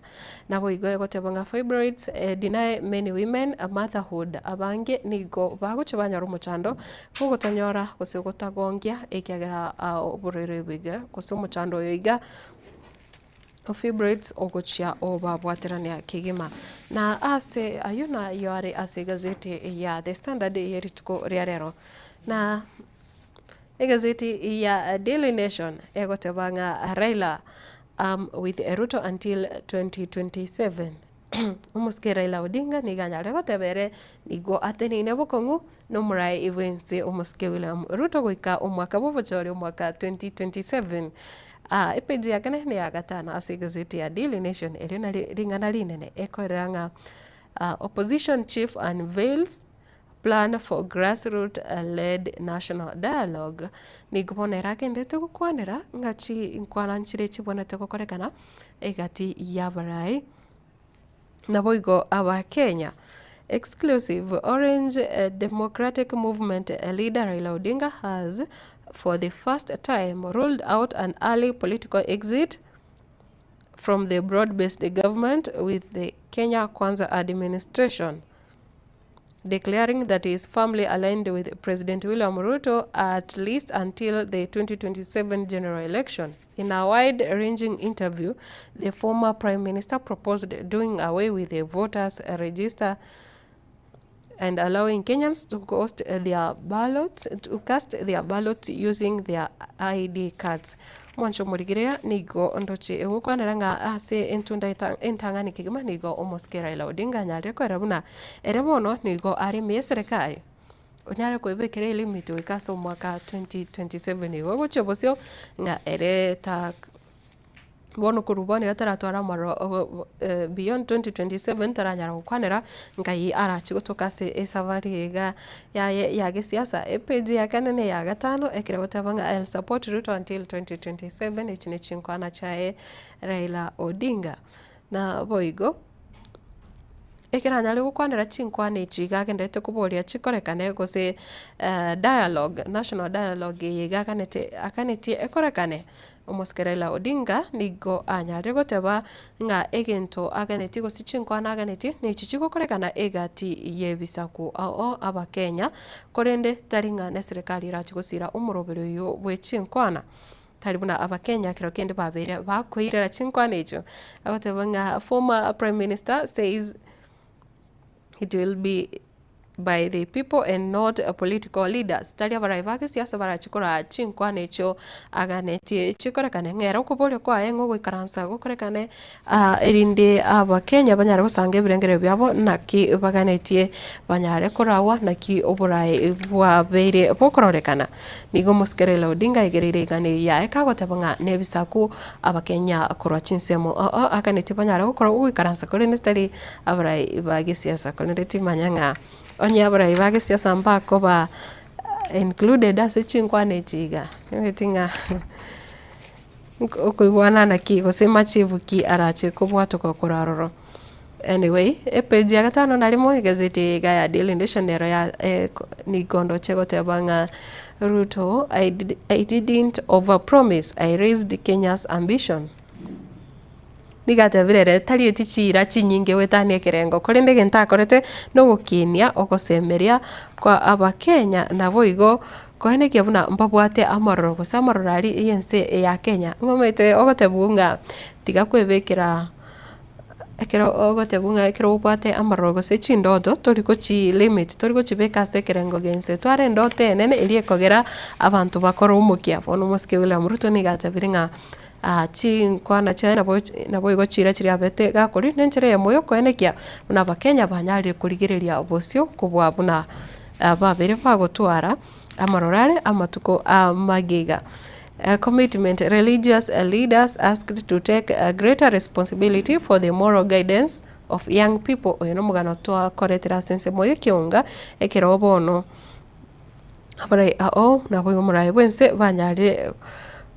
Naboigo egoteba ng'a fibroids deny many women motherhood, abange nigo bagochia banyora omochando bw'ogotanyora gose gotagongia ekiagera oborwaire obo iga gose omochando oyo iga o fibroids ogochia obabwaterania kegima. Na ase ayio nayo are ase egazeti ya The Standard ye rituko ria rero. Na. Egazeti ya Daily Nation egoteba ng'a Raila am with Ruto until 2027. Omosike Raila Odinga nigo anyare goteba ere nigo ateneine bokong'u na omorai bwense omosike William Ruto goika omwaka bw'obochori omwaka 2027. Ah, epeji ya kane na eya gatano ase egazeti ya Daily Nation erio nario ring'ana rinene ekorera ng'a Opposition chief unveils Plan for Grassroot Led National Dialogue, nigo bono ere agenderete gokwanera ng'a chinkwana nchire chibwenerete gokorekana egati y'abarai naboigo Abakenya. Exclusive, Orange Democratic Movement leader Raila Odinga has for the first time ruled out an early political exit from the broad-based government with the Kenya Kwanza administration. declaring that he is firmly aligned with President William Ruto at least until the 2027 general election. In a wide-ranging interview, the former prime minister proposed doing away with the voters register and allowing Kenyans to cast their ballots, to cast their ballots using their ID cards. Mwancho omorigereria nigo ndoche egokwanera ng'a ase entunda entang'ani kegima nigo omosike Raila Odinga anyarire koera buna ere bono nigo are ime y'eserekari onyare koebekera elimit goika ase omwaka 2027 igo ogochia bosio ng'a ere ta. Bono korwa bono iga taratware amaroro beyond 2027 taranyara gokwanera ngai arache gotoka ase esafari iga yaye ya gesiasa. Epage ya kane na eya gatano ekero egoteba ng'a I'll support Ruto until 2027 echi ne chinkwana chiaye Raila Odinga. Na boigo. Ekero anyare gokwanera chinkwana echi iga agenderete koboria chikorekane gose dialogue, national dialogue eye iga aganete aganetie ekorekane, omosike Raila Odinga nigo anyare goteba ng'a egento aganetie gose chinkwana aganetie nechi chigokorekana egati y'ebisaku ao abakenya, korende tari ng'a neserekari erache gosira omoroberi oywo bwe chinkwana. Tari buna Abakenya ekero kende babeire bakoirera chinkwana echio, agoteba ng'a former prime minister says it will be by the people and not political leaders. Tari abarai ba gesiasa barachi koraa chinkwana echio aganetie chikorekane ng'a ere okoboria kwaye ng'a ogoikaransa gokorekane erinde Abakenya banyare gosanga ebirengererio biabo naki baganetie banyare koragwa naki oboraai bwabeire bokororekana. Nigo omosike Raila Odinga aigereire igana eri yaye kagoteba ng'a nebisaku Abakenya korwa chinsemo oo aganetie banyare gokora ogoikaransa korende tari abarai ba gesiasa korende timanya ng'a onye abarai ba gesiasa mbakoba included ase chinkwana echi iga omanyete ng'a okoigwana naki gose machibu ki arache kobwatoka korwa aroro. Anyway, epage ya gatano na rimo egazeti eye iga ya Daily Nation nero ya nigo ndoche goteba ng'a Ruto I I didn't over promise, I raised Kenya's ambition. Nigo atebire ere tarieti chiira chinyinge goetania ekerengo korende egento akorete nogokinia ogosemeria kwa abakenya naboigo koenekia buna mbabwate amaroro gose amaroro aria y'ense ya Kenya. Ng'a omanyete ogotebwa ng'a tiga kwebekera Ekero ogotebwa ng'a ekero obwate amaroro gose chindoto tori gochi limit tori gochibeka ase ekerengo gia inse. Twara endoto enene eria ekogera abanto bakore omokia. Bono omosike William Ruto nigo atebire ng'a chinkwana chiaye nabo naboigo chiira chiria abete gakoria na enchera eyemo ya okoenekia buna abakenya banyarire korigereria bosio kobua buna babeire bagotwara amaroro are amatuko amagega. Commitment, Religious leaders asked to take greater responsibility for the moral guidance. of young people oyo nomogano twakoretire ase ensemo y'ekeonga ekero bono abarai ao naboigo omorai bwense banyarire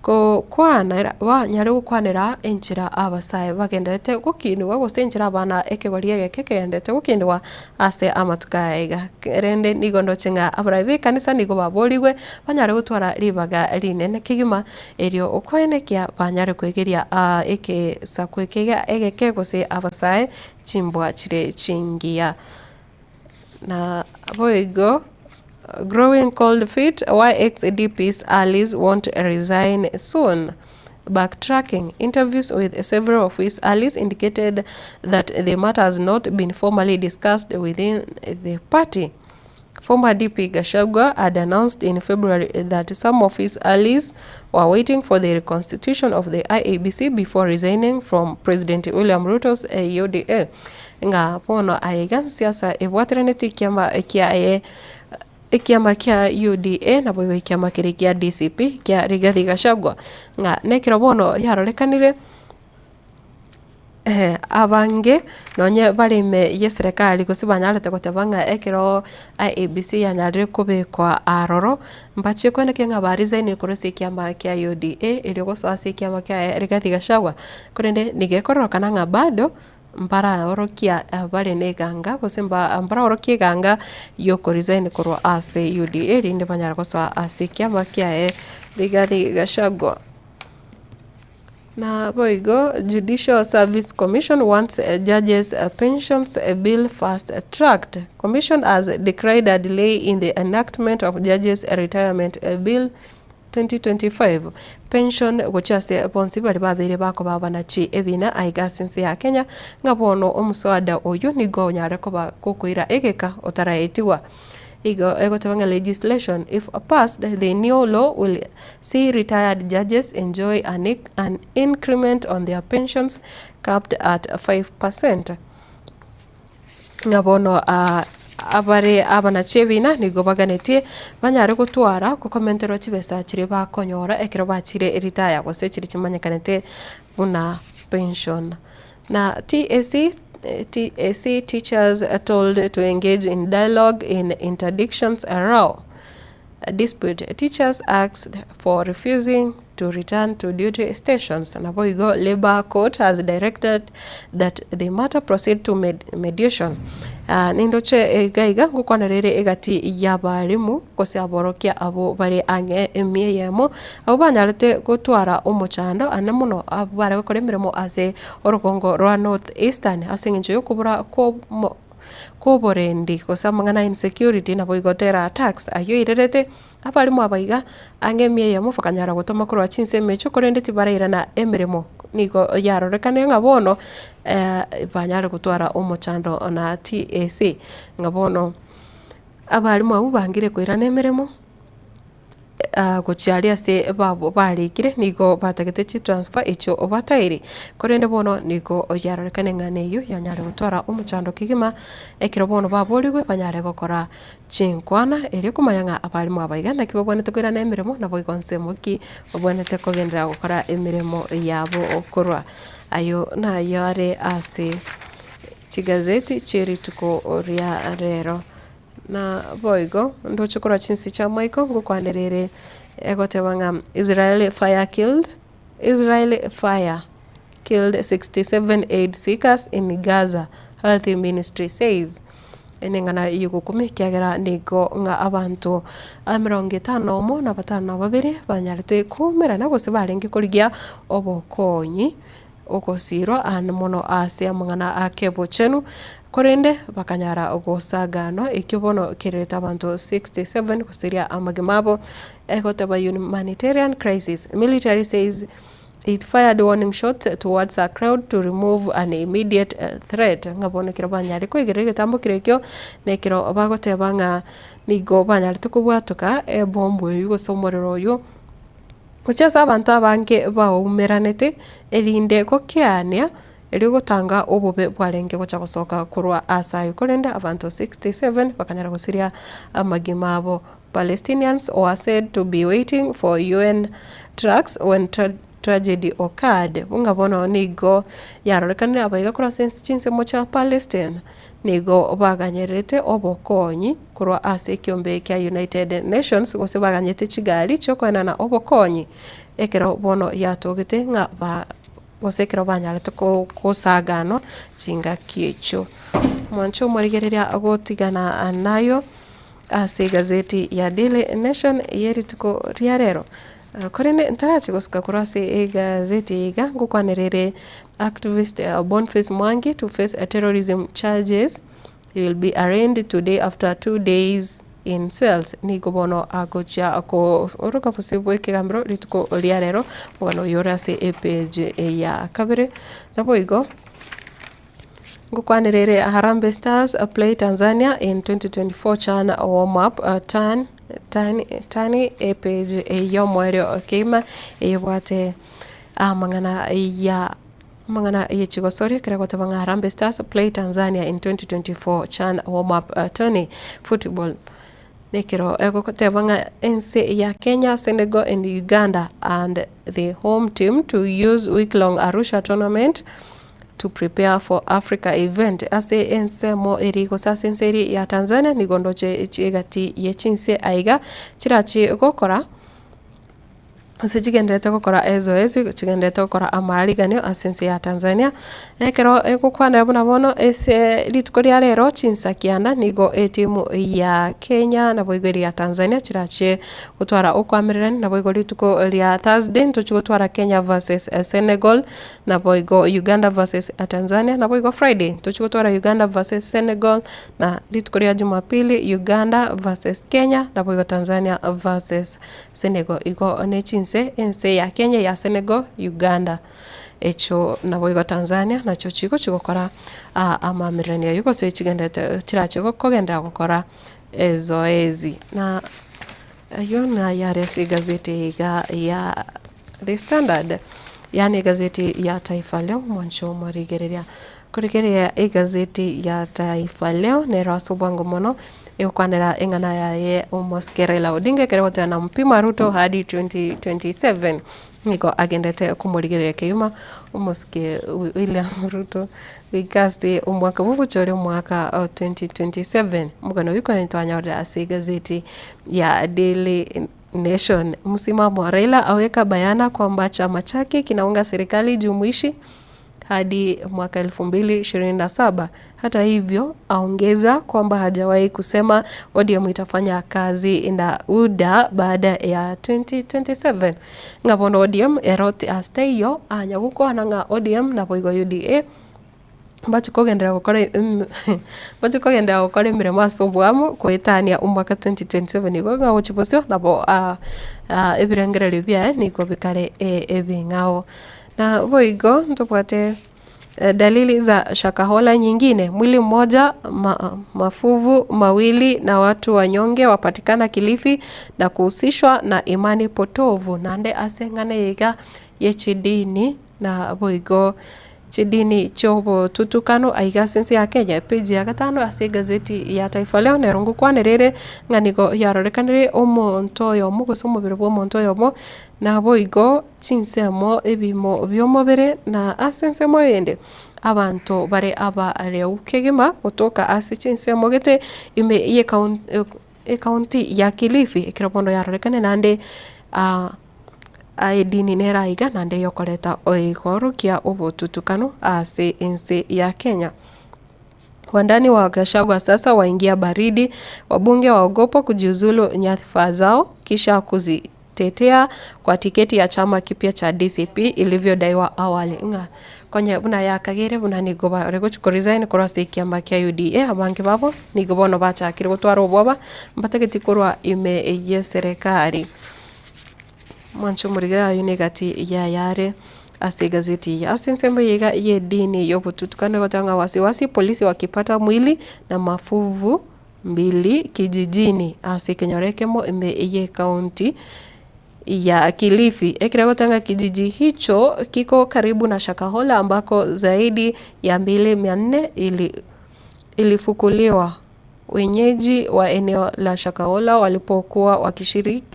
gokwanera banyare gokwanera enchera abasae bagenderete gokinigwa gose enchera abana ekegori egeke kegenderete gokinigwa ase amatuko aya iga. Rende nigo ndoche ng'a abarai ba ekanisa nigo baborigwe banyare gotwara ribaga rinene kegima erio okoenekia banyare koegeria ekesaku eke iga egeke gose abasae chimbwa chire chingiya. Na boigo growing cold feet why ex-DP's allies won't resign soon. Backtracking, interviews with several of his allies indicated that the matter has not been formally discussed within the party. Former DP Gachagua had announced in February that some of his allies were waiting for the reconstitution of the IEBC before resigning from President William Ruto's UDA. Ng'a bono aiga siasa ebwateraneti ekiama kiaye ekiama kia UDA naboigo ekiama keria kia DCP kia Rigathi Gachagua ng'a nekero bono yarorekanire abange nonye bare ime y'eserekari gose banyarete goteba ng'a ekero IEBC yanyarire kobekwa aroro, mbachie koenekia ng'a ba resignire korwa ase ekiama kia UDA erio gosoa ase ekiama kia Rigathi Gachagua. Korende nigo ekororekana ng'a bado mbaraorokia bare na eganga gose mba mbaraorokia eganga ya okoresign korwa ase UDA erinde banyare gosoa ase ekiama kiaye Rigathi Gachagua. Naboigo Judicial Service Commission wants judges pensions bill fast tracked. Commission has decried a delay in the enactment of judges retirement bill 2025. Pension gochia ase bonsi baria babeire bakoba abanachi ebina aiga ase ense ya Kenya ng'a bono omoswada oyio nigo onyare koba gokoira egeka otaraetigwa. Igo egoteba ng'a legislation if passed the new law will see retired judges enjoy an, an increment on their pensions capped at 5%. Ng'a bono uh, abare abanachi ebina nigo baganetie banyare gotwara gokomenterwa chibesa chiria bakonyora ekero bachire retire gose chiria chimanyekanete buna pension. Na TSC TSC teachers told to engage in dialogue in interdictions row dispute. Teachers asked for refusing to return to duty stations. Naboigo Labour Court has directed that the matter proceed to med mediation. Uh, nindoche iga iga ngokwana rere egati y'abarimu gose aborokia abo bare ang'e emia eyemo Abwo banyarete gotwara omochando ane mono abwo bare gokora emeremo ase orogongo rwa North Eastern ase eng'encho y'okobora kw'oborendi gose amang'ana a insecurity naboigo terror attacks ayio airerete abarimo aba iga ang'e emia eyemo bakanyara gotoma korwa chinsemo echio korende tibarairana emeremo nigo yarorekane ng'a bono banyare gotwara omochando na TSC ng'a bono abarimo abwo bangire koirana emeremo. Gochia aria ase barikire nigo batagete chitransfer echio batairi, korende bono nigo yarorekane ng'a neyio yanyare gotwara omochando kegima, ekero bono baborigwe banyare gokora chinkwana erio komanya ng'a abarimo aba iga naki babwenerete koirana emeremo naboigo nsemo ki babwenerete kogenderera gokora emeremo yabo korwa. Ayio nayo are ase chigazeti chie rituko ria rero. Na boigo ndoche korwa chinse chi'amaiko ngokwanera ere egoteba ng'a Israeli fire killed Israeli fire killed 67 aid seekers in Gaza, Health Ministry says. Eneng'ana y'ogokumia ekiagera nigo ng'a abanto emerongo etano omo na batano na babere banyarete koumerana gose barenge korigia obokonyi ogosiirwa aande mono ase amang'ana a kebochenu, korende bakanyara gosaganwa, ekio bono kerete abanto 67 gosiria amagima abo, egoteba Humanitarian crisis, military says it fired warning shots towards a crowd to remove an immediate threat, ng'a bono ekero banyare koigerera egetambo keria ekio, nekero bagoteba ng'a nigo banyarete kobwatoka ebombu eywo gose omorero oywo. Gochia ase abanto abange baumeranete, erinde gokeania, erio gotanga obobe bwarenge gocha gosoka korwa aase ayio. Korende abanto 67 bakanyara gosiria amagima abo. Palestinians were said to be waiting for UN trucks when. tragedy occurred. Buna bono nigo yarorekanire abaiga korwa ase chinsemo chia Palestine nigo baganyererete obokonyi korwa ase ekiombe kia United Nations gose baganyete chigari chiokoenana obokonyi ekero bono yatogete ng'a ba gose ekero banyarete kosaganwa chingaki echio. Mwanche omorigereria gotigana nayo ase egazeti ya Daily Nation ye rituko ria rero. Korende ntarachi gosuka korwa ase egazeti eye iga, ngokwanera ere activist Boniface Mwangi to face terrorism charges, he will be arraigned today after 2 days in cells. Nigo bono agochia koroka bosio bwa ekegambero rituko ria rero, omogano oyo ore ase epage ya kabere. Naboigo ngokwanera ere Harambee Stars play Tanzania in 2024 CHAN warm up turn tani epage y'omoerio keima eyebwate amang'ana ya amang'ana yechigosoria ekero egoteba ng'a Harambee Stars play Tanzania in 2024 CHAN warm up tourney football. Nekero egoteba ng'a ense ya Kenya, Senegal and Uganda and the home team to use week long Arusha tournament to prepare for Africa event. Ase ensemo eri gose ase ense eri ya Tanzania nigo ndoche egati ye chinse aiga chirachi gokora ase chigenderete gokora ezoezi, chigenderete gokora amaariganio ase ense ya Tanzania. Ekero egokwanera buna bono ase rituko ria rero chinsa kianda nigo etimu ya Kenya naboigo eri ya Tanzania chirachie gotwara okoamererania. Naboigo rituko ria Thursday ntochi gotwara Kenya versus Senegal, naboigo Uganda versus Tanzania. Naboigo Friday ntochi gotwara Uganda versus Senegal, na rituko ria Jumapili Uganda versus Kenya, naboigo Tanzania versus Senegal. Igo ne chinse ense ya Kenya, ya Senegal, Uganda echo naboigo Tanzania nacho chigo chigokora amaamiranio aywo gose chigendete chirache kogenderera gokora ezoezi. Na aywo nayare ase egazeti iga ya The Standard, yaani egazeti ya Taifa Leo. Mwancho omorigereria korigereria egazeti ya Taifa Leo nero ase obwango mono egokwanera eng'ana yaye omosike Raila Odinga ekero egoteba na mpima Ruto hadi 2027. Nigo agendete komorigereria keima omosike William Ruto goika ase omwaka bwobochori omwaka o 2027. Omogano oyo konyora twanyorire ase egazeti ya Daily Nation. Msimamo wa Raila aweka bayana kwamba chama chake kinaunga serikali jumuishi hadi mwaka 2027. Hata hivyo, aongeza kwamba hajawahi kusema ODM itafanya kazi na UDA baada ya 2027. Ng'a bono ODM erot ase anya gokwana ng'a ODM naboigo UDA bachikogenderera gokora emeremo ase obwamo koetania omwaka 2027. Igo ng'a gochia bosio nabo ebirengererio biaye nigo bikare ebing'ao. Na boigo ntobwate dalili za Shakahola nyingine: mwili mmoja, mafuvu mawili na watu wanyonge wapatikana Kilifi na kuhusishwa na imani potovu. Nande ase eng'ana iga yechidini na boigo chidini chiobotutukano aiga ase ense ya Kenya, page ya gatano ase egazeti ya Taifa Leo nero ngokwanerere ng'a nigo yarorekanire omonto oyomo gose omobere bwa omonto oyomo naboigo chinsemo ebimo bi'omobere na ase ensemo eyende abanto bare abareu kegima gotoka ase chinsemo gete ime ye ekaunti ya Kilifi ekero bono yarorekane. Naende edini nere aiga naende yokoreta oigoro kia obotutukano ase ense ya Kenya. Wandani wa Gachagua sasa waingia baridi, wabunge waogopa kujiuzulu nyadhifa zao kisha kuzitetea kwa tiketi ya chama kipya cha DCP ilivyodaiwa awali. Ng'a konye buna yakagere buna nigo bare gochi resign korwa ase ekiama kia UDA, abange babo nigo bono bachakire gotwara obwoba mbatageti korwa ime ye serikali. Mwancho omorigereria, ayo negati yayare ase egazeti eye. Ase ensemo iga y'edini y'obotutukano egoteba ng'a wasiwasi polisi wakipata mwili na mafuvu mbili kijijini ase ekenyoro ekemo ime ye ekaunti ya Kilifi. Ekero egoteba ng'a kijiji hicho kiko karibu na Shakahola ambako zaidi ya miili 400 ilifukuliwa. Wenyeji wa eneo la Shakahola walipokuwa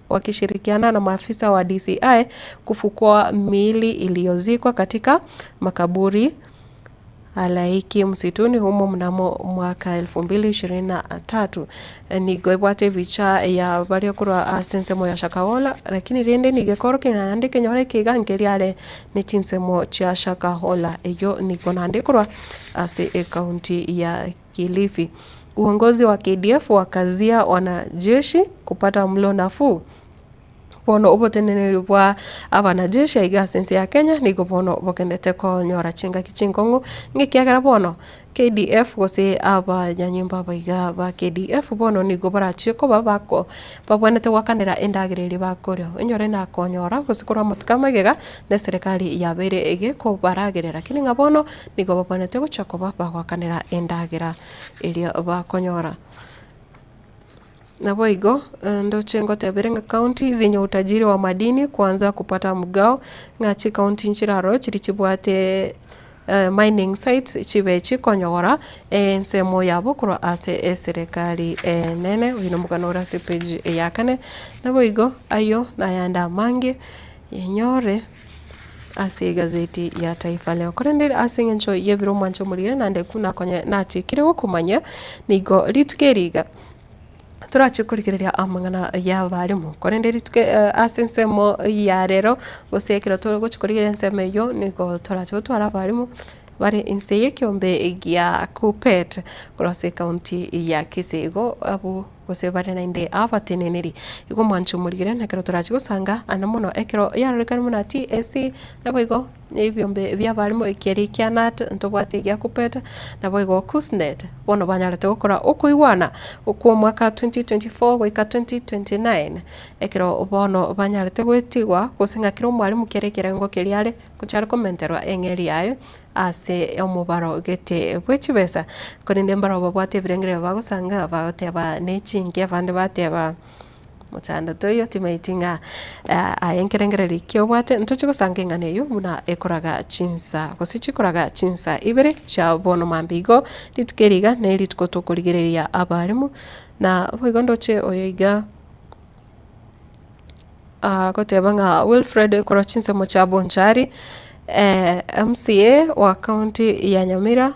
wakishirikiana na maafisa wa DCI kufukua miili iliyozikwa katika makaburi halaiki msituni humo mnamo mwaka 2023. Nigo ebwate ebicha ya baria korwa ase ensemo ya Shakahola, lakini rende nigo ekorokia ng'a naende ekenyoro eke iga nkeri are ne chinsemo chia Shakahola eyio nigo naende ekorwa ase ekaunti ya Kilifi. Uongozi wa KDF wakazia wanajeshi kupata mlo nafuu. Bono oboteneneri bwa abanajeshi aiga ase ense ya Kenya nigo bono bogendete konyora chingaki chinkong'u, ng'a ekiagera bono KDF gose abanyanyimbo aba iga ba KDF bono nigo barachie koba bako babwenerete goakanera endagera eria bakoria. Onyore nakonyora gose korwa amatuko amagega na eserekari yabeire egekobaragerera lakini ng'a bono nigo babwenerete gochia koba bagoakanera endagera eria bakonyora. Naboigo ndoche ngotebere ng'a county zenye utajiri wa madini kuanza kupata mgao, ng'a chikaunti nchire aroro chiria chibwate mining sites chibe chikonyora ensemo yabo korwa ase eserekari enene, oyio nomogano ore ase epage ya kane. Naboigo ayio nayande amange yenyore ase egazeti ya Taifa Leo. Korende ase eng'encho y'ebiro omwanche omorire naende buna konya nachikire gokomanya, nigo rituko eri iga torache korigereria amang'ana y'abarimu. Korende rituko ase ensemo ya rero, gose ekero togochia korigereria ensemo eyio, nigo torache gotwara abarimu bare inse y'ekeombe gia Kuppet korwa ase ekaunti ya Kisii. Igo abwo gose bare naende abateneneri. Igo omwancho omorigere na ekero torache gosanga ande mono ekero yarorekane buna TSC naboigo ebiombe bi'abarimu ekiaria kia KNUT ntobwate egia KUPPET naboigo KUSNET bono banyarete gokora okoigwana okw'omwaka 2024 goika 2029 ekero bono banyarete goetigwa gose ng'a kera omwarimu kera ekerengo keria are gochia are komenterwa eng'eri yaye ase omobaro gete bwe chibesa. Korende mbarabwo babwate ebirengererio bagosanga bagoteba ne chinki abande bateba mochando toiyo timaeti ng'a aye nkerengererio ki obwate ntoche gosanga eng'ana eywo buna ekoraga chinsa gose chikoraga chinsa ibere chia bono mambia igo, rituko eri iga ne rituko tokorigereria abalimu na boigo ndoche oyo iga. Agoteba ng'a Wilfred korwa chinsemo chia Bonchari, MCA wa county ya Nyamira,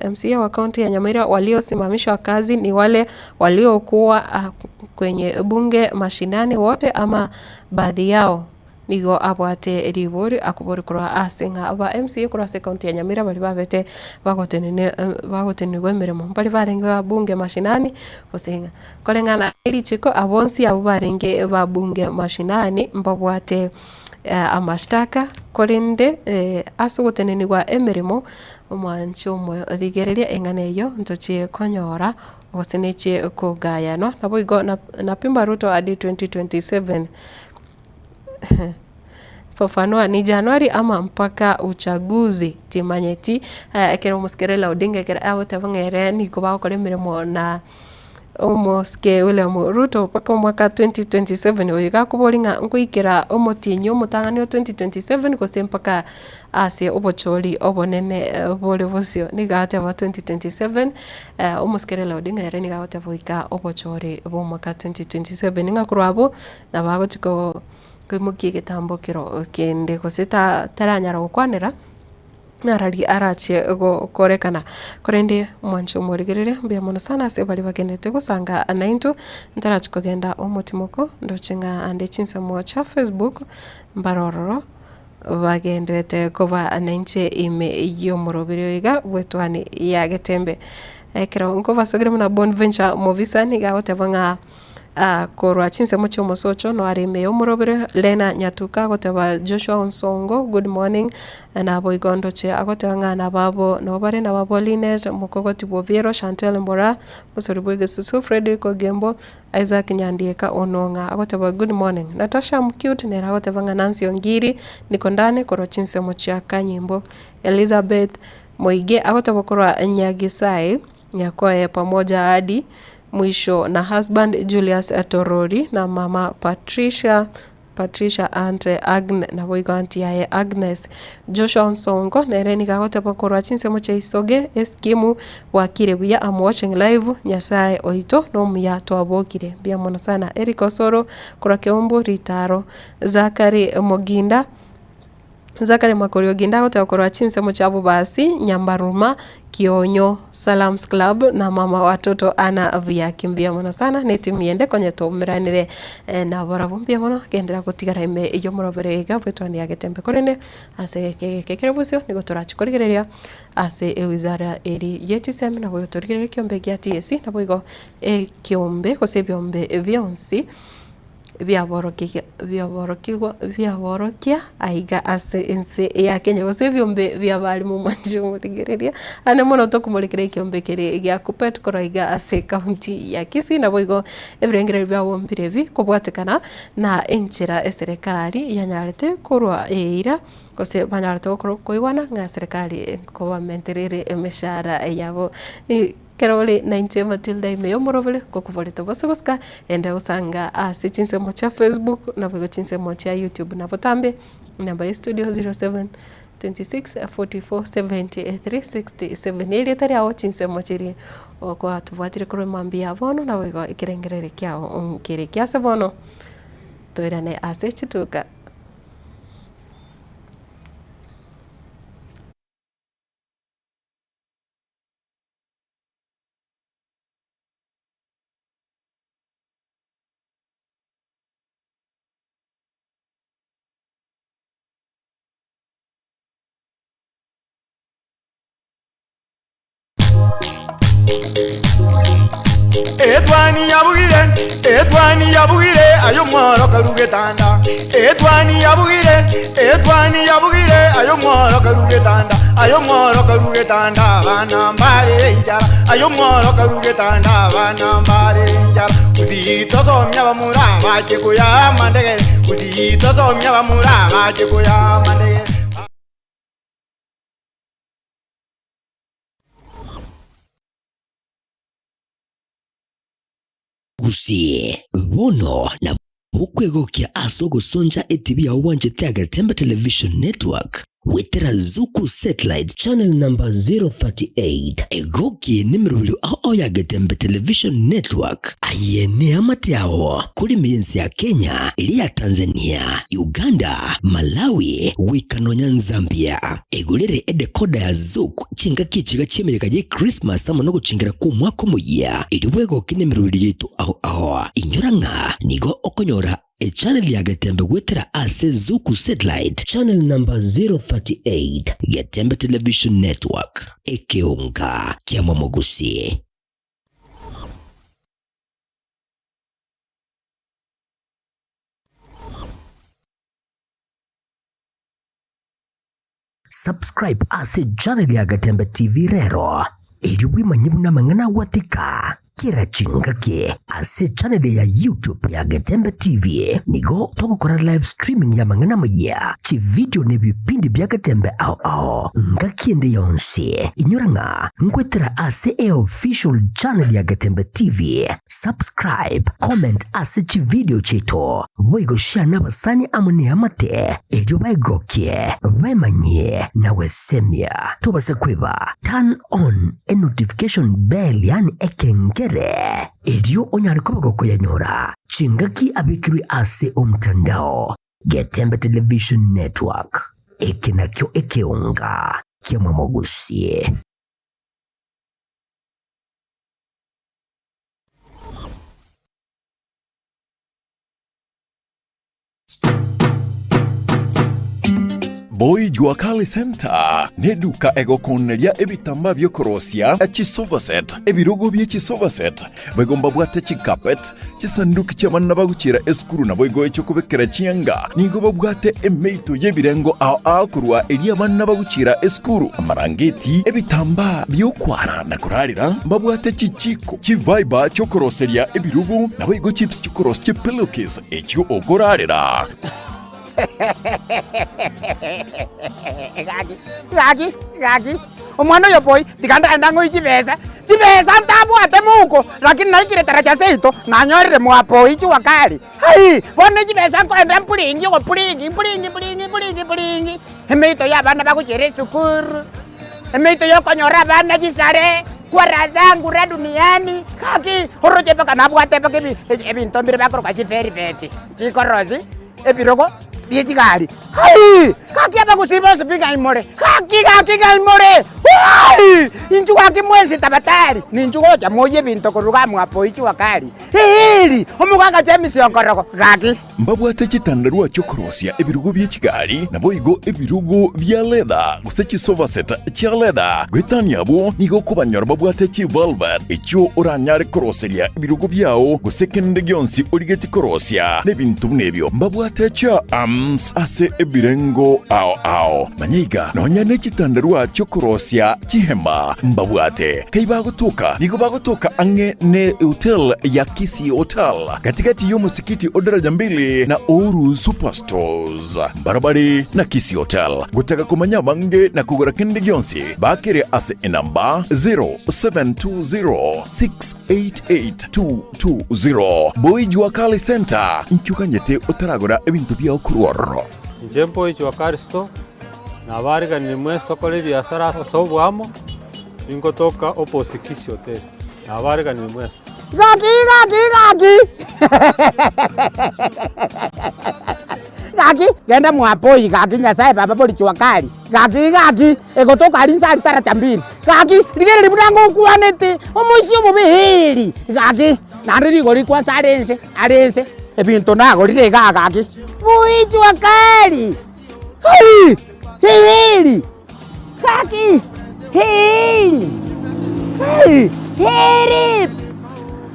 MCA wa county ya Nyamira waliosimamishwa kazi ni wale waliokuwa kwenye bunge mashinani wote ama baadhi yao? Nigo abwate ribori akobori korwa ase ng'a aba MCA korwa ase ekaunti ya Nyamira baria babete bagotenene bagotenenigwa emeremo mbari barenge ba bunge mashinani gose ng'a. Koreng'ana ne richiko abwo bonsi abwo barenge ba bunge mashinani mbabwate amashtaka korende ase ogotenenigwa emeremo omwanchi omoyo rigereria eng'ana eyio ntochie konyora gose nechie kogayanwa naboigo napimba Ruto hadi 2027. Fafanua ni Januari ama mpaka uchaguzi timanyeti ekero omosike Raila Odinga ekero agoteba ng'a ere nigo bagokora emeremo na omosike William Ruto mpaka omwaka 2027 oyo iga akoboria ng'a nkoikera omotienyi omotang'ani o 2027 gose mpaka ase obochori obonene bore bosio nigo agoteba 2027 omosike Raila Odinga ere nigo agoteba goika obochori bwa omwaka 2027 ng'a korwa abwo Nabo agochia koimokia egetambo kero kende gose taranyara gokwanera, narari arachie gokorekana. Korende mwanche omorigereria, mbuya mono sana ase baria bagenderete gosanga naintwe, ntarachia kogenda omotimoko, ndoche ng'a ande chinsemo chia Facebook, mbare ororo bagenderete koba nainche ime y'omoroberi oyo iga bw'etwani ya Getembe. Ekero nkobasogeria buna Bonventure Mobisa nigo agoteba ng'a. Korwa chinsemo chi'omosocho noare ime y'omorobere, Lena Nyatuka agoteba Joshua Onsongo good morning, naboigo ndoche agoteba ng'a nababo nabo bare nababo Linet Mokogoti Bwobiero, Shantel Mbora, Mosori bw'egesusu, Fredrick Ogembo, Isaac Nyandieka Onong'a agoteba good morning. Natasha Mcute nere agoteba ng'a Nancy Ongiri niko ndani korwa chinsemo chia Kanyimbo. Elizabeth Moige agoteba korwa Nyagisae. Nyakoe pamoja hadi mwisho na husband Julius Torori na mama Patricia. Patricia Aunt Agne naboigo aunty yaye Agnes. Joshua Onsongo nere nigo agoteba korwa chinsemo chia Isoge eskimu bwakire buya am watching live Nyasaye oito nomuya twabokire mbuya mono sana. Eric Osoro korwa Keumbu Ritaro. Zachary Moginda Zachary Makori Oginda agoteba korwa chinsemo chia Bobasi, Nyambaruma, Kionyo, Salams Club na mama watoto Anna Buyaki mbuya mono sana na etimu yende konya twaumeranire nabarabwo mbuya mono genderera gotigara ime y'omorobere iga bw'etwani ya Getembe korende ase egeka egeke ekere bosio nigo torache korigereria ase ewizara eri ye chisemi naboigo torigererie ekiombe gia TSC naboigo ekiombe gose ebiombe bionsi. biaborokigia biaborokigwa biaborokia aiga ase ense ya Kenya gose ebiombe bia abalimu mwanche omorigereria, ande mono tokomorekera ekiombe keria gia Kuppet korwa iga ase ekaunti ya Kisii naboigo ebirengererio biabo mbire ebi kobwatekana na enchera eserekari yanyarete korwa eira gose banyarete gokora okoigwana ng'a eserekari nkobamenterere ere emeshahara yabo. Ekero ore nainche Matilda ime y'omorobere, ngokoborete bose gosika, ende gosanga ase chinsemo chia Facebook, naboigo chinsemo chia YouTube na botambe, enamba ya estudio 07 26 44 73 67. Erieta riao chinsemo chiria okwatobwatire korwa mambia ya bono, naboigo ekerengererio kiao nkere kiase bono, toirane ase chituka. Etwani yabugire, etwani yabugire, aye omworo karu getanda. Etwani yabugire, etwani yabugire, aye omworo karu getanda. Aye omworo karu getanda, abana mbare enchara. Aye omworo karu getanda, abana mbare enchara. Gusii tosomia abamura bache koyaa amandegere, gusii tosomia abamura bache koyaa amandegere. Gusii, bono nabo okwegokia ase ogosoncha etibi yao bwanchete Agetembe Television Network goetera Zuku Satellite Channel number 038. Egoki nemerobio ao ao ya Getembe Television Network. Aye neamate ao kore ime y'ense ya Kenya, eria ya Tanzania, Uganda, Malawi, goika nonya Nzambia. Egorere edecoder ya Zuku chingaki echiga chi'emeyega ye Christmas amo nogochingera kw'omwaka omoyia, erio bwegoke nemeroberi yaito ao ao. Inyora ng'a nigo okonyora echannel ya Getembe goetera ase Zuku Satellite channel number 038, Getembe Television Network, ekeonga kia Momogusi. Subscribe ase channel ya Gatembe TV rero, erio bwemanye buna amang'ana agwatika kera chingaki ase channel ya YouTube ya Getembe TV. Nigo togokora live streaming ya amang'ana amayia, chividio na ebipindi bia Getembe ao ao ngaki ende yonsi. Inyora ng'a ngoetera ase eofficial channel ya Getembe TV. Subscribe, comment ase chividio chiaito, boigo share nabasani amo neamate, erio baegokie, baemanyie na gwesemia. Tobasa kweba, turn on e notification bell yaani ekengere, erio onyare koba gokoyanyora chingaki abekirwe ase omtandao. Getembe Television Network, eke nakio ekeonga ki'amamogusie. Boy Jua Kali Center neduka egokoneria ebitambaa biokorosia chisofa set, ebirogo bie chisofa set, boigo mbabwate chicarpet, chisanduki chi'abana bagochiera esukuru naboigo echiokobekera chianga. Nigo babwate emeito y'ebirengo ao ao korwa eria abana bagochiera esukuru, amarangeti, ebitambaa bi'okwara na korarera, mbabwate chichiko, chifiber chi'okoroseria ebirogo, naboigo chips chi'okorosia chipillowcase echio okorarera. Gaki, gaki, gaki, omwana oyo boy, tiga ndagenda ng'oe chibesa. Chibesa ntabwate mouko, lakini naikire taracha seito, nanyorire mwapoi jua kali. Ai, bono chibesa nkoenda mpuringi ogopuringi mpuringi mpuringi mpuringi mpuringi, emeito ya abana bagochiera esukuru, emeito ya okonyora abana chisare, kwa zangu ra duniani, gaki oroche mpaka nabwate mpaka ebi ebinto mbire bakoroka chiferibeti, chikorosi, ebirogo bie chigari. Ai! Gaki abagusii bonsi pi ng'ai more? Gaki gaki ng'ai more? Wai! Inchuo gaki mwensi tabatari, ninchu gocha moyie ebinto korwa iga mwapo ichua kari. Eeri! Omogaka James Onkorogo, gaki. Mbabwate chitandarua chi'okorosia ebirugo bie chigari, naboigo ebirugo bia leather, gose chisofa set chia leather. Goetania abwo, nigo okobanyora babwate chivelvet, echio oranyare koroseria ebirogo biao, gose kende gionsi origetie korosia, na ebinto buna ebio. Mbabwate chiarms ase ebirengo ao ao. Manya iga, nonya ne chitandarua chi'okorosia chihema mbabwate. Kai bagotoka? Nigo bagotoka ang'e ne hotel ya Kisii Hotel, gati-gati y'omosikiti o Daraja Mbili na Uhuru Superstores. Mbarabare na Kisii Hotel. Gotaka komanya abange na kogora kende gionsi, bakere ase enamba 0720688220. Boy Jua Kali Center, inki oganyete otaragora ebinto biao korwa ororo? Inche Boy Jua Kali Store, nabariganirie mwensi tokore ebiasara ase oboamo, ningotoka opposite Kisii Hotel, nabariganirie mwensi. Gaki gaki gaki gaki genda mwapoi gaki Nyasaye baba bori jua kali gaki gaki egotoka aria inse aria taracha mbili gaki rigereria buna ngokwanete omoisia omobe eeri gaki naende rigori kwanza are inse are inse ebinto nagorire igaa gaki bui jua kali aii eeri gaki eeri aii eeri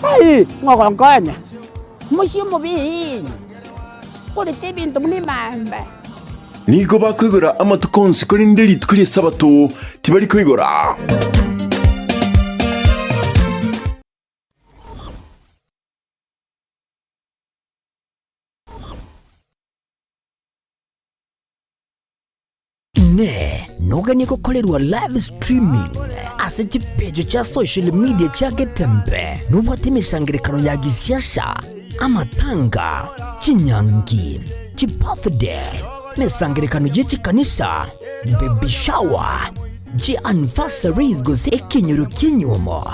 aii ng'ogonkonya omoisia omobe eeri. Korete ebinto buna emamba. Nigo bakoigora amatuko onsi, korende rituko ri'Esabato tibari koigora. Inee! Noganie gokorerwa live streaming ase chipeji chia social media chia Getembe? Nobwate emesangererekano ya gisiasa, amatanga, chinyangi, chibirthday, emesangererekano ye chikanisa, baby shower, chianniversaries gose ekenyoro ki'enyuomo,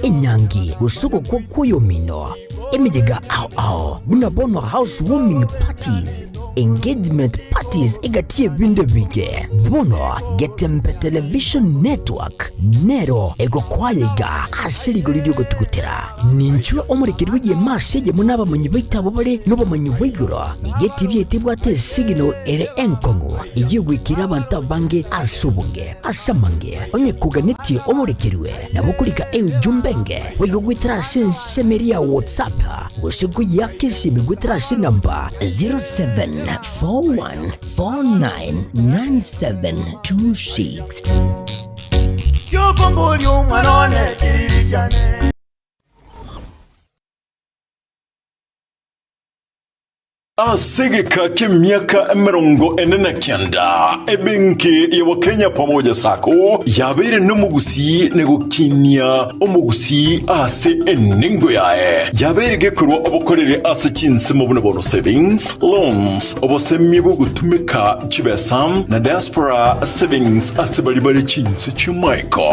enyangi gose ogokwa kw'oyomino, emeyega ao ao buna bono house warming parties, engagement parties egati y'ebinto ebinge. Bono Getembe Television Network nero egokwaya iga ase rigori ri'ogotugutera. Ninchwe omorekeri bw'egeema ase eyemo nabamanyi baito abwo bare nobomanyi bwa igoro. Nigo etibi yaito ebwate esignal ere enkong'u eyio egoikera abanto abange ase obonge. Ase amange, onye koganetie omorekerwe, nabo okorika eujumbe enge boigo goetera ase ensemo eria ya WhatsApp gose koyeaka esimi goetera ase enamba 0741499726. Kiokomboria omwana one kiriri kiane. Ase egeka ki'emiaka emerongo ene na kianda, ebenki ya Wakenya Pamoja Sacco yabeire nomogusii na gokinia omogusii ase enengo yaye. Yabeire gekorwa obokoreri ase chinsemo buna bono savings, loans, obosemia bw'ogotumeka chibesa na diaspora savings ase baria bare chinse chi'amaiko.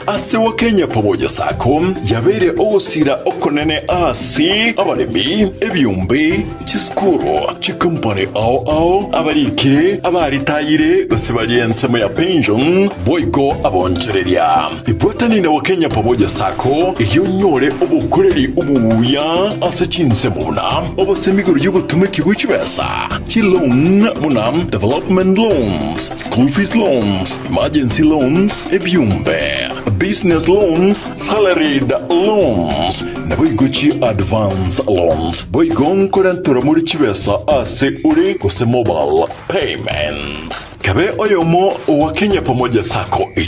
Ase Wakenya Pamoja Sacco yabeire ogosira okonene ase abaremi, ebiombe, chisukuru, chikompani ao ao, abarikire, abaritayire gose baria ensemo ya pension, boigo abonchoreria. Ibwatani na Wakenya Pamoja Sacco erio onyore obokoreri obuya ase chinsemo buna obosemi igoro y'obotumeki bwe chibesa, chiloan buna development loans, school fees loans, emergency loans, ebiombe, business loans, Salaried loans, naboigo chi advance loans, boigo nkorenterwa more chibesa ase ore gose mobile payments. Kabe oyomo wa Kenya Pamoja Sacco.